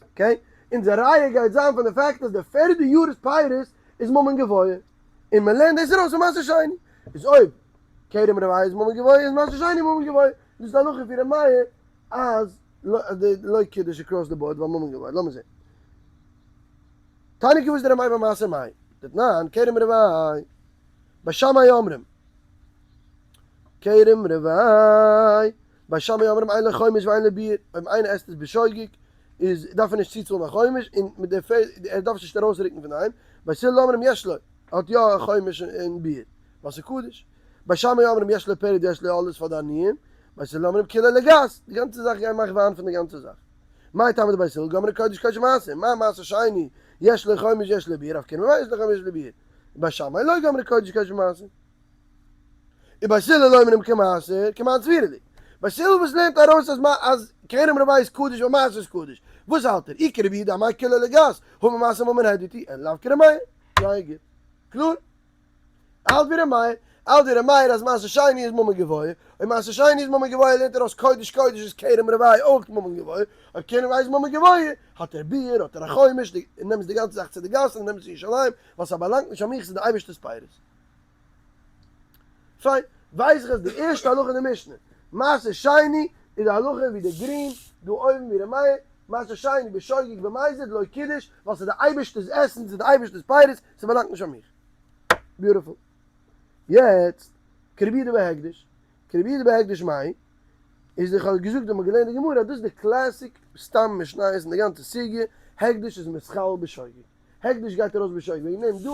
Okay? אונזער ראיה גייט זיין פון די fact אז די פערדע יאר איז פירות איז ממון גבוה. און מען לערנט דאס ארויס פון מעשר שני. איז אויב כרם רבעי איז ממון גבוה איז מעשר שני ממון גבוה. דאס איז די הלכה פון ר' מאיר אז די לא קידש across the board ווייל ממון גבוה. לאמיר זען. תניא כוותיה דר' מאיר במעשר מאי. דתנן כרם רבעי. בית שמאי אומרים. כרם רבעי. בית שמאי אומרים אין לו חומש ואין לו ביעור. אויב איינער עסט עס בשוגג איז דארף ער נישט צוצאלן א חומש און מיט די ער דארף עס נישט ארויסרוקן פון דערהיים. בית הלל אומרים יש לו. ער האט יא א חומש און ביעור. ווייל ס'איז קדוש. בית שמאי אומרים יש לו פרט ויש לו עוללות פאר די עניים. בית הלל אומרים כולו לגת. די גאנצע זאך גיי מאך וויין פון די גאנצע זאך. מאי טעמא דבית הלל גמרי קודש קודש מעשר, מה מעשר שני יש לו חומש יש לו ביעור, אף כרם רבעי יש לו חומש יש לו ביעור, בית שמאי לא גמרי קודש קודש מעשר. און בית הלל לא אומרים כמעשר, כמאן סבירא ליה. בית הלל וואס לערנט ארויס אז אז כרם רבעי איז קדוש און מעשר איז קדוש. וואס האלט ער? אי כרבי יהודה אמאי כולו לגס, הא ממעשר ממון הדיוט, אלא לאו כר' מאיר. זייער גוט. קלאר? האלט ווי ר' מאיר. האלט ווי ר' מאיר אז מעשר שני איז ממון גבוה. אויב מעשר שני איז ממון גבוה לערנט ער אויס קודש קודש איז כרם רבעי אויך ממון גבוה. אויב כרם רבעי איז ממון גבוה האט ער ביעור האט ער א חומש, נעמסט די גאנצע זאך צו די גאס און נעמסט צו ירושלים ווייל ס'באלאנגט נישט פאר מיך ס'איז די אייבערשטער'ס פירות. פיין, ווייס איך אז די ערשטע הלכה אין די משנה, מעשר שני, איז די הלכה ווי די גרין, דא אויבן ווי ר' מאיר, מעשר שני בשוגג במזיד לא קידש, ווייל ס'איז די אייבערשטער'ס עסן, ס'איז די אייבערשטער'ס פירות, ס'באלאנגט נישט פאר מיך. ביוטיפול. יעצט, כרבי יהודה בהקדש, כרבי יהודה בהקדש מאי, איז איך האב געזאגט ווען מ'האט געלערנט די גמרא אז דאס איז די classic סתם משניות אין די גאנצע סוגיא, הקדש איז מתחלל בשוגג. הקדש גייט ארויס בשוגג, וועגן דעם דא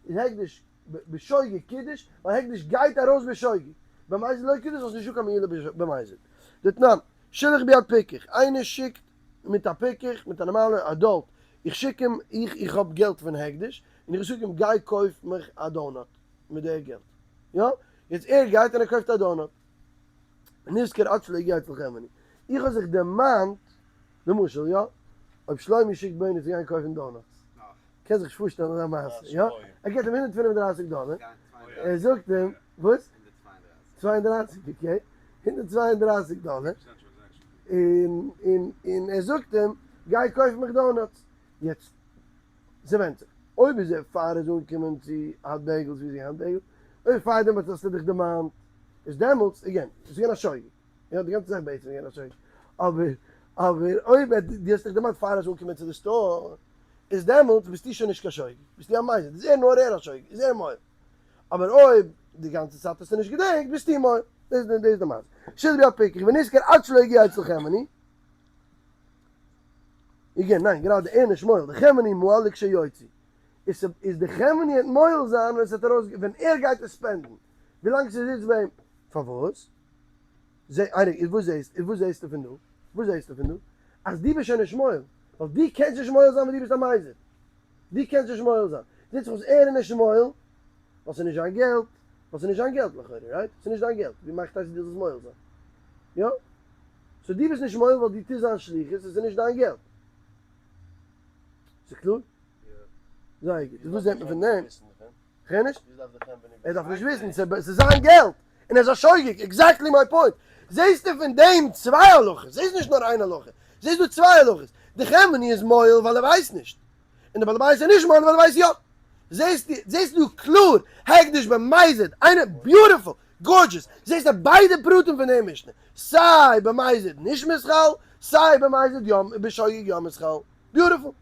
איז הקדש בשוגג קידש, ווייל הקדש גייט ארויס בשוגג, במזיד לא קידש ווייל ס'איז נישטא קיין מעילה במזיד. דתנן, שילח ביד פיקח, איינער שיקט מיט א פיקח, מיט א נארמאלע adult, איך שיק אים, איך איך האב געלט פון הקדש, און איך זאג אים גיי קויף מיך א donut מיט די געלט, יא? יעצט ער גייט און ער קויפט א donut, נזכר עד שלא הגיע אצל חנווני, איך האב זיך דערמאנט, למשל יא, אויב שלומי שיקט בוני צו גיין קויפן donuts, קען זיך נישט פארשטעלן אזא מעשה, יא? ער געט אים 135 דאלער, ער זאגט אים, וואס? 32, okay, 132 דאלער, און און און ער זאגט אים, גיי קויף מיך donuts. יעצט, ס'ווענדט זיך, אויב איז ער פאר ער איז אנגעקומען צו Hot Bagels, ווי איז געווען Hot Bagels, אויב פארדעם האסטו דיך דערמאנט, איז דעמאלטס, again, עס איז געווען א שוגג, יא, די גאנצע זאך בעצם איז געווען א שוגג, אבער, אבער אויב דו האסט דיך דערמאנט פאר ער איז אנגעקומען צו די store, איז דעמאלטס ביסטו שוין נישט קיין שוגג, ביסטו א מזיד, איז ער נאר ער א שוגג, איז ער מועל. אבער אויב די גאנצע צייט האסטו נישט געדענקט, ביסטו מועל. דאס איז די מעשה. שילח ביד פיקח ונזכר עד שלא הגיע אצל חנווני. again, ניין, גראדע ער נישט מועל, די חנווני מועל לכשיוציא. איז איז די חנווני העט מועל זיין ווען ס'וועט ארויס ווען ער גייט עס spend ן. ווילאנג ס'זיצט ביי אים. פארוואס? זע איינער, איז וואס זעסט, איז וואס זעסטו פון דא? וואס זעסטו פון דא? אז דו ביסט שוין נישט מועל, ווייל דו קענסט נישט מועל זיין ווען דו ביסט א מזיד. דו קענסט נישט מועל זיין. זעט זיך אויס ער איז נישט מועל, ווייל ס'איז נישט זיין געלט, ווייל ס'איז נישט זיין געלט לכאורה, right? ס'איז נישט דיין געלט, ווי מאכט אז דו זאלסט מועל זיין? יא? so דו ביסט נישט מועל ווייל דו טוסט זיין שליחות און ס'איז נישט דיין געלט. ס'איז קלאר? זייער גוט. איז וואס זעט מען פון דעם? כ'הער נישט? ער דארף נישט וויסן, ס'איז זיין געלט, און ער איז א שוגג, exactly my point. זעסטו פון דעם צוויי הלכות, זעסט נישט נאר איין הלכה, זעסט דא צוויי הלכות, די חנווני איז מועל ווייל ער ווייסט נישט, און די בעל הבית איז נישט מועל ווייל ער ווייסט יא. זעסטו, זעסט דא קלאר, הקדש במזיד, איינער, beautiful, gorgeous, זעסט די ביידע פרטים פון די משנה, סיי במזיד נישט מתחלל, סיי במזיד יא, בשוגג יא מתחלל, beautiful.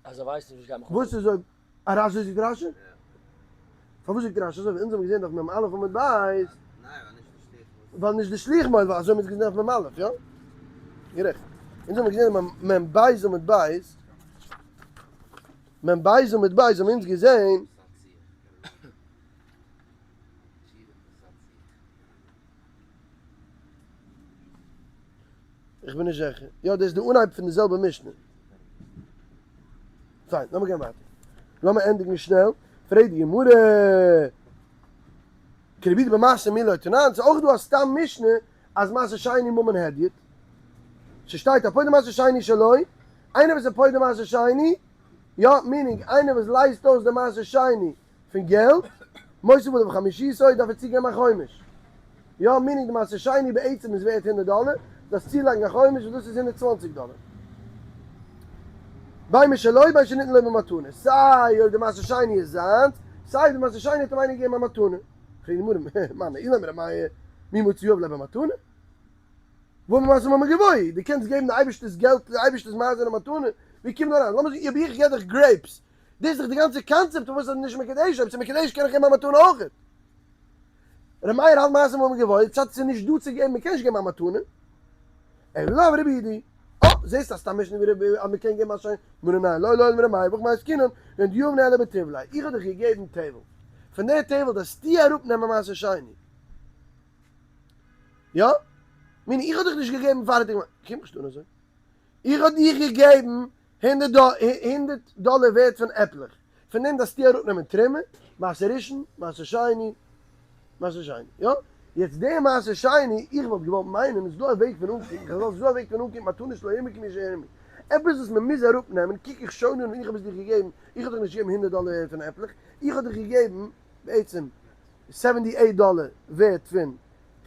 אז ער ווייסט נישט וואס גייט מיך וואס איז אויב א רשי זאגט רשי? פארוואס זאגט רשי אזוי? אונז האבן געזען דאך מ"א עמוד ב'. ווייל נישט די שליח מועל ווייל אזוי האבן אונז געזען אויף מ"א, יא? גערעכט. אונז האבן געזען מ"ב עמוד ב', מ"ב עמוד ב' האבן אונז געזען. איך בין נישט זיכער. יא דאס איז די אנהייב פון די זעלבע משנה. פיין, לאמיר גיין ווייטער. לאמיר ענדיגן שנעל. פרעגט די גמרא, כרבי יהודה במעשר מי לא תנן, ס'איז אויך דא א סתם משנה אז מעשר שני ממון הדיוט. ס'שטייט הפודה מעשר שני שלו, איינער וואס איז פודה מעשר שני, יא, meaning איינער וואס לייזט אויס די מעשר שני פון געלט, מוסיף עליו חמישיתו, דארף ער צוגעבן א חומש. יא, meaning די מעשר שני בעצם איז ווערט 100 דאלער, דארפסט צולייגן א חומש וואס דאס איז 120 דאלער. בין משלו בין שניתן לו במתנה, סיי אויב די מעשר שני איז זיינס, סיי אויב די מעשר שני האט אים איינער געגעבן א מתנה. פרעגט די גמרא, מני אילימא ר' מאיר, מי מצי יהב ליה במתנה? והא מעשר ממון גבוה, דו קענסט געבן די אייבערשטער'ס געלט, די אייבערשטער'ס מעשר א מתנה, ווי קומט דא אריין? לאמיר זאגן אויב איך געב דיך grapes, דאס איז דאך די גאנצע קאנצעפט פארוואס איז נישט מקדש, אויב ס'איז מקדש קען איך געבן א מתנה אויך. ר' מאיר האלט מעשר ממון גבוה, פשט ס'איז נישט דא צו געבן, מ'קען נישט געבן א מתנה. אלא לאו רבי יהודה. אה, זעסט אז סתם משנה ווי רבי אז מ'קען געבן א שיין מנה ניין, לא לעולם ר' מאיר, והכא במאי עסקינן, כגון דיהבנא ניהליה בטיבלא, איך האב דיך געגעבן טבל, פון די טבל דארפסטו אראפנעמען מעשר שני. יא? מיני איך האב דיך נישט געגעבן פארטיג קום נישט אן אזוי. איך האב דיך געגעבן הונדערט דאלער ווערט פון עפלעך, פון דעם דארפסטו אראפנעמען תרומה, מעשר ראשון, מעשר שני, מעשר שני, יא? יעצט די מעשר שני, איך וואלט געוואלט מיינען איז דא א וועג פון אנקומען, איך זאל, ס'איז דא א וועג פון אנקומען מתנה שלא הורמו כמי שהורמו, עפעס וואס מען מוז אראפנעמען, קוק איך שוין אן ווי איך האב עס דיר געגעבן, איך האב דיך נישט געגעבן הונדערט דאלער ווערט פון עפלעך, איך האב דיך געגעבן בעצם seventy eight דאלער ווערט פון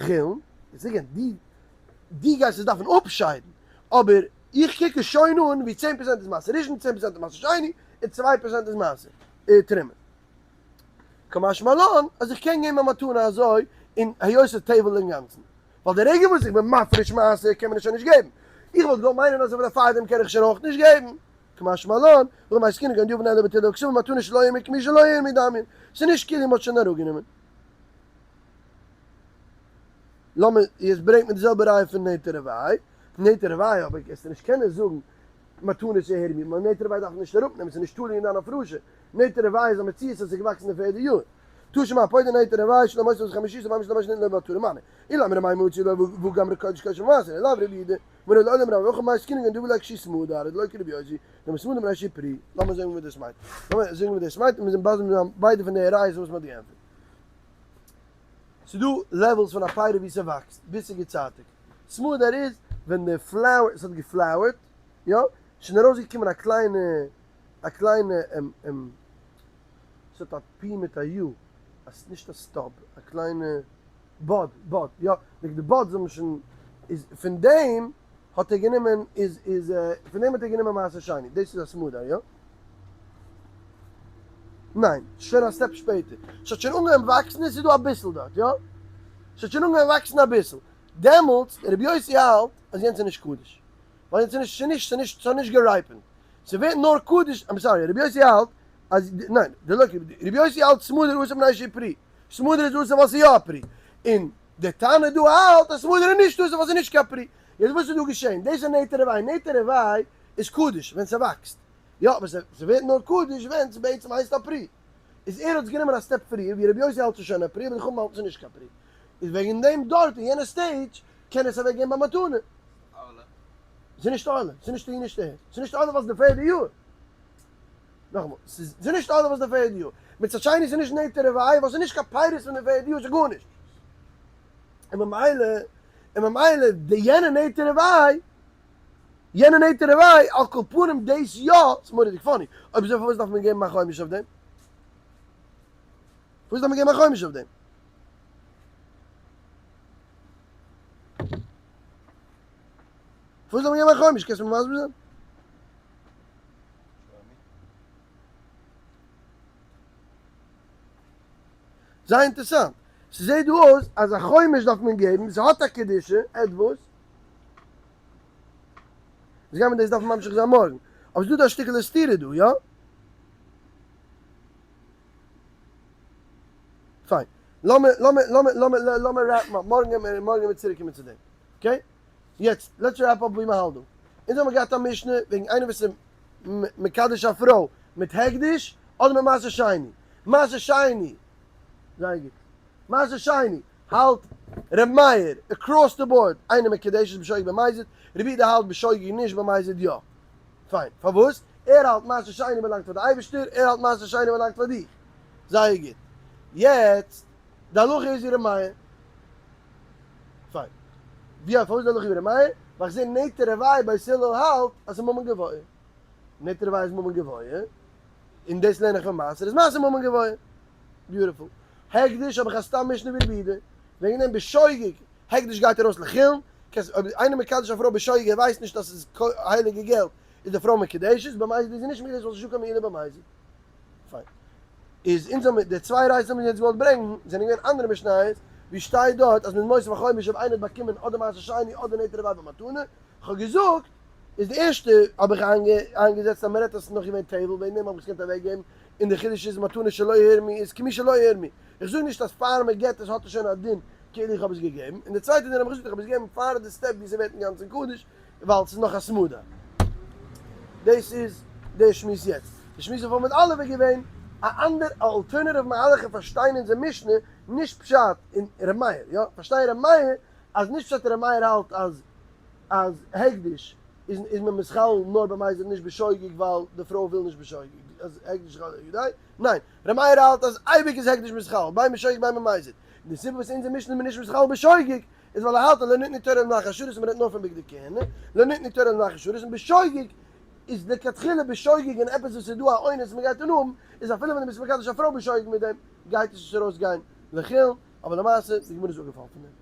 חולין, יעצט again, די דו גייסט עס דארפן אפשיידן, אבער איך קוק עס שוין אן ווי 10% איז מעשר ראשון, 10% איז מעשר שני, און 2% איז מעשר תרומה. קא משמע לן אז איך קען געבן א מתנה אזוי און היות ס'איז טבל אינגאנצן. ווייל די רגע וואס איך בין מפריש מעשר קען מען עס שוין נישט געבן. איך וואלט געוואלט מיינען אז אויף פארדעם קען איך שוין אויך נישט געבן. קא משמע לן, והא מעסקינן כגון דיבן אלא בטילה וכספים מתנה שלא יהיה כמי שלא יהיה מדמיין. ס'איז נישט כאילו מ'האט שוין אראפגענומען. לאמיר יעצט ברענגט מען די זעלבע ראיה פון נטע רבעי, נטע רבעי אבער קענסטו נישט קענען זאגן מתנות שהורמו, ווייל נטע רבעי דארף מען נישט אראפנעמען, ס'איז נישט תלוי אין דיין הפרשה, נטע רבעי איז א מציאות אז ס'איז געוואקסן די פערדע יאר. תא שמע פודה נטע רבעי שלא מוסיף את חמישית ובאמת שלא משנה לו בתורה מנה. אלא אמר רבי מוציא לו והוא גם רקודש קודש ומעשר, אלא רבי יהודה, מרא לעולם רבי אוכל מאי עסקינן גנדו ולא קשי סמודר, דלא כרבי יוסי, דאמר סמודר מרא שפרי. לאמיר זאגן וואס דאס מיינט. לאמיר זאגן וואס דאס מיינט און מיר זענען באזן ביידע פון די ראיות וואס מ'האט געענטפערט. ס'דא levels פון א פרי ווי ס'וואקסט ביז ס'געצייטיגט. סמדר איז ווען די flower, ס'האט גע flower ט, יא, שוין ארויסגעקומען א קליינע, א קליינע ס'האט א P מיט א U, א נישט א stub, א קליינע bud, bud, יא, די buds האבן שוין, איז פון דעם האט ער גענומען, איז איז פון דעם האט ער גענומען מעשר שני, דאס איז א סמדר, יא? ניין, שוין א step שפעטער, ס'האט שוין אנגעהויבן וואקסן און ס'איז דא אביסל דארט, יא? ס'האט שוין אנגעהויבן וואקסן אביסל, דעמאלטס, רבי יוסי האלט אז יענץ איז נישט קדוש, ווייל יענץ איז נישט, ס'איז נישט, ס'איז נישט, ס'האט נישט גע ripen ט, ס'ווערט נאר קדוש, I'm sorry, רבי יוסי האלט אז, ניין, רבי יוסי האלט סמדר אסור מפני שהוא פרי, סמדר איז אסור ווייל ס'איז יא א פרי, און די תנא דא האלט אז סמדר איז נישט אסור ווייל ס'איז נישט קיין פרי. יעצט וואס איז דא געשען? דאס איז נטע רבעי, נטע רבעי איז קדוש ווען ס'וואקסט, יא אבער ס'ווערט נאר קדוש ווען ס'בעצם הייסט א פרי, איז ער האט עס גענומען א step פריער, ווי רבי יוסי האלט ס'איז שוין א פרי אבער די חכמים האלטן ס'איז נישט קיין פרי, איז וועגן דעם דארט אין יענע stage קען ער עס אוועק געבן ביי מתנה. ס'איז נישט ערלה, ס'איז נישט אהין נישט אהער, ס'איז נישט ערלה ווייל ס'איז די פערדע יאר. נאכאמאל, ס'איז נישט ערלה ווייל ס'איז די פערדע יאר. מצד שני ס'איז נישט נטע רבעי ווייל ס'איז נישט קיין פירות פון די פערדע יאר, ס'איז גארנישט. און ממילא, און ממילא די יענע נטע רבעי, יענע נטע רבעי, על כל פנים דאס יא, ס'איז מורא'דיג funny, אויב אזוי פארוואס דארף מען געבן א חומש אויף דעם? פארוואס דארף מען געבן א חומש אויף דעם? פארוואס דארף מען געבן א חומש? קענסט מיר מסביר זיין? זייער אינטערסאנט. ס'זעהט דא אויס אז א חומש דארף מען געבן, ס'האט א קדושה, עטוואס. איז גיימער דאס דארפן ממשיך זיין מארגן. אבער ס'דא דא א שטיקעלע סתירה דא, יא? פיין. לאמיר, לאמיר, לאמיר, לאמיר, לאמיר wrap ן up. מארגן גיימער, מארגן גיימער צוריק קומען צו דעם. okay? יעצט, let's wrap up ווי מ'האלט דא. אונז האבן געהאט א משנה וועגן איינער וואס איז מקדש א פרוי מיט הקדש אדער מיט מעשר שני. מעשר שני, זייער גוט. מעשר שני האלט ר' מאיר across the board אינה מקודשת בשוגג במזיד, רבי יהודה האלט בשוגג נישט במזיד יא. פיין. פארוואס? ער האלט מעשר שני באלאנגט פאר די אייבערשטער, ער האלט מעשר שני באלאנגט פאר דיך. זייער גוט. יעצט, די הלכה איז ווי ר' מאיר. פיין. ווי פארוואס די הלכה ווי ר' מאיר? ווייל איך זעה נטע רבעי בית הלל האלט אז ס'איז ממון גבוה. נטע רבעי איז ממון גבוה, און דאס לערן איך פון מעשר, איז מעשר ממון גבוה. beautiful. הקדש האב איך א סתם משנה ווי רבי יהודה, וועגן דעם בשוגג, הקדש גייט ארויס לחולין, קענסט אויב איינער מקדש א פרוי בשוגג ער ווייסט נישט אז ס'איז הייליגע געלט, איז די פרוי מקודשת, במזיד איז זי נישט מקודשת ווייל ס'איז נישטא קיין מעילה במזיד. פיין. איז אונז האבן די צוויי ראיות האבן מיר יעצט געוואלט ברענגן, זענען געווען אנדערע משניות, ווי שטייט דארט אז מ'איז מוסיף א חומש אויב איינער האט באקומען אדער מעשר שני אדער נטע רבעי במתנה, כ'האב געזאגט, איז די ערשטע האב איך איינגעזעצט אז מ'רעדט אז ס'איז נאך געווען טבל, וועגן דעם האב איך עס געקענט אוועקגעבן, און די חידוש איז מתנה שלא הורמו איז כמי שלא הורמו, איך זאג נישט אז פאר מ'געט עס האט עס שוין א דין כאילו איך האב עס געגעבן, און די צווייטע דין האב איך געזאגט איך האב עס געגעבן פאר די step ווי ס'ווערט אינגאנצן קדוש, ווייל ס'איז נאך א סמדר. דאס איז די שמועס יעצט. די שמועס אויף עמוד א' איז געווען א אנדער א alternative מהלך אין פארשטיין אונזער משנה, נישט פשט אין ר' מאיר, יא, פארשטיין ר' מאיר. אז נישט פשט ר' מאיר האלט אז אז הקדש איז איז מען מתחלל נאר במזיד נישט בשוגג ווייל די פרוי וויל נישט בשוגג אז הקדש חל על ידי, ניין, ר' מאיר האלט אז אייביג איז הקדש מתחלל בין בשוגג בין במזיד, און די סיבה וואס אונזער משנה איז מען נישט מתחלל בשוגג איז ווייל ער האלט אז לא ניתנה תורה למלאכי השרת און מען רעדט נאר פון בגדי כהונה, לא ניתנה תורה למלאכי השרת און בשוגג איז לכתחילה בשוגג אין עפעס וואס איז דא א אונס מען גייט אן האבן, איז אפילו ווען דו ביסט מקדש א פרוי בשוגג מיט דעם גייט עס נישט ארויס גיין לחולין, אבער למעשה די גמרא איז אפגעפאלן פון דעם.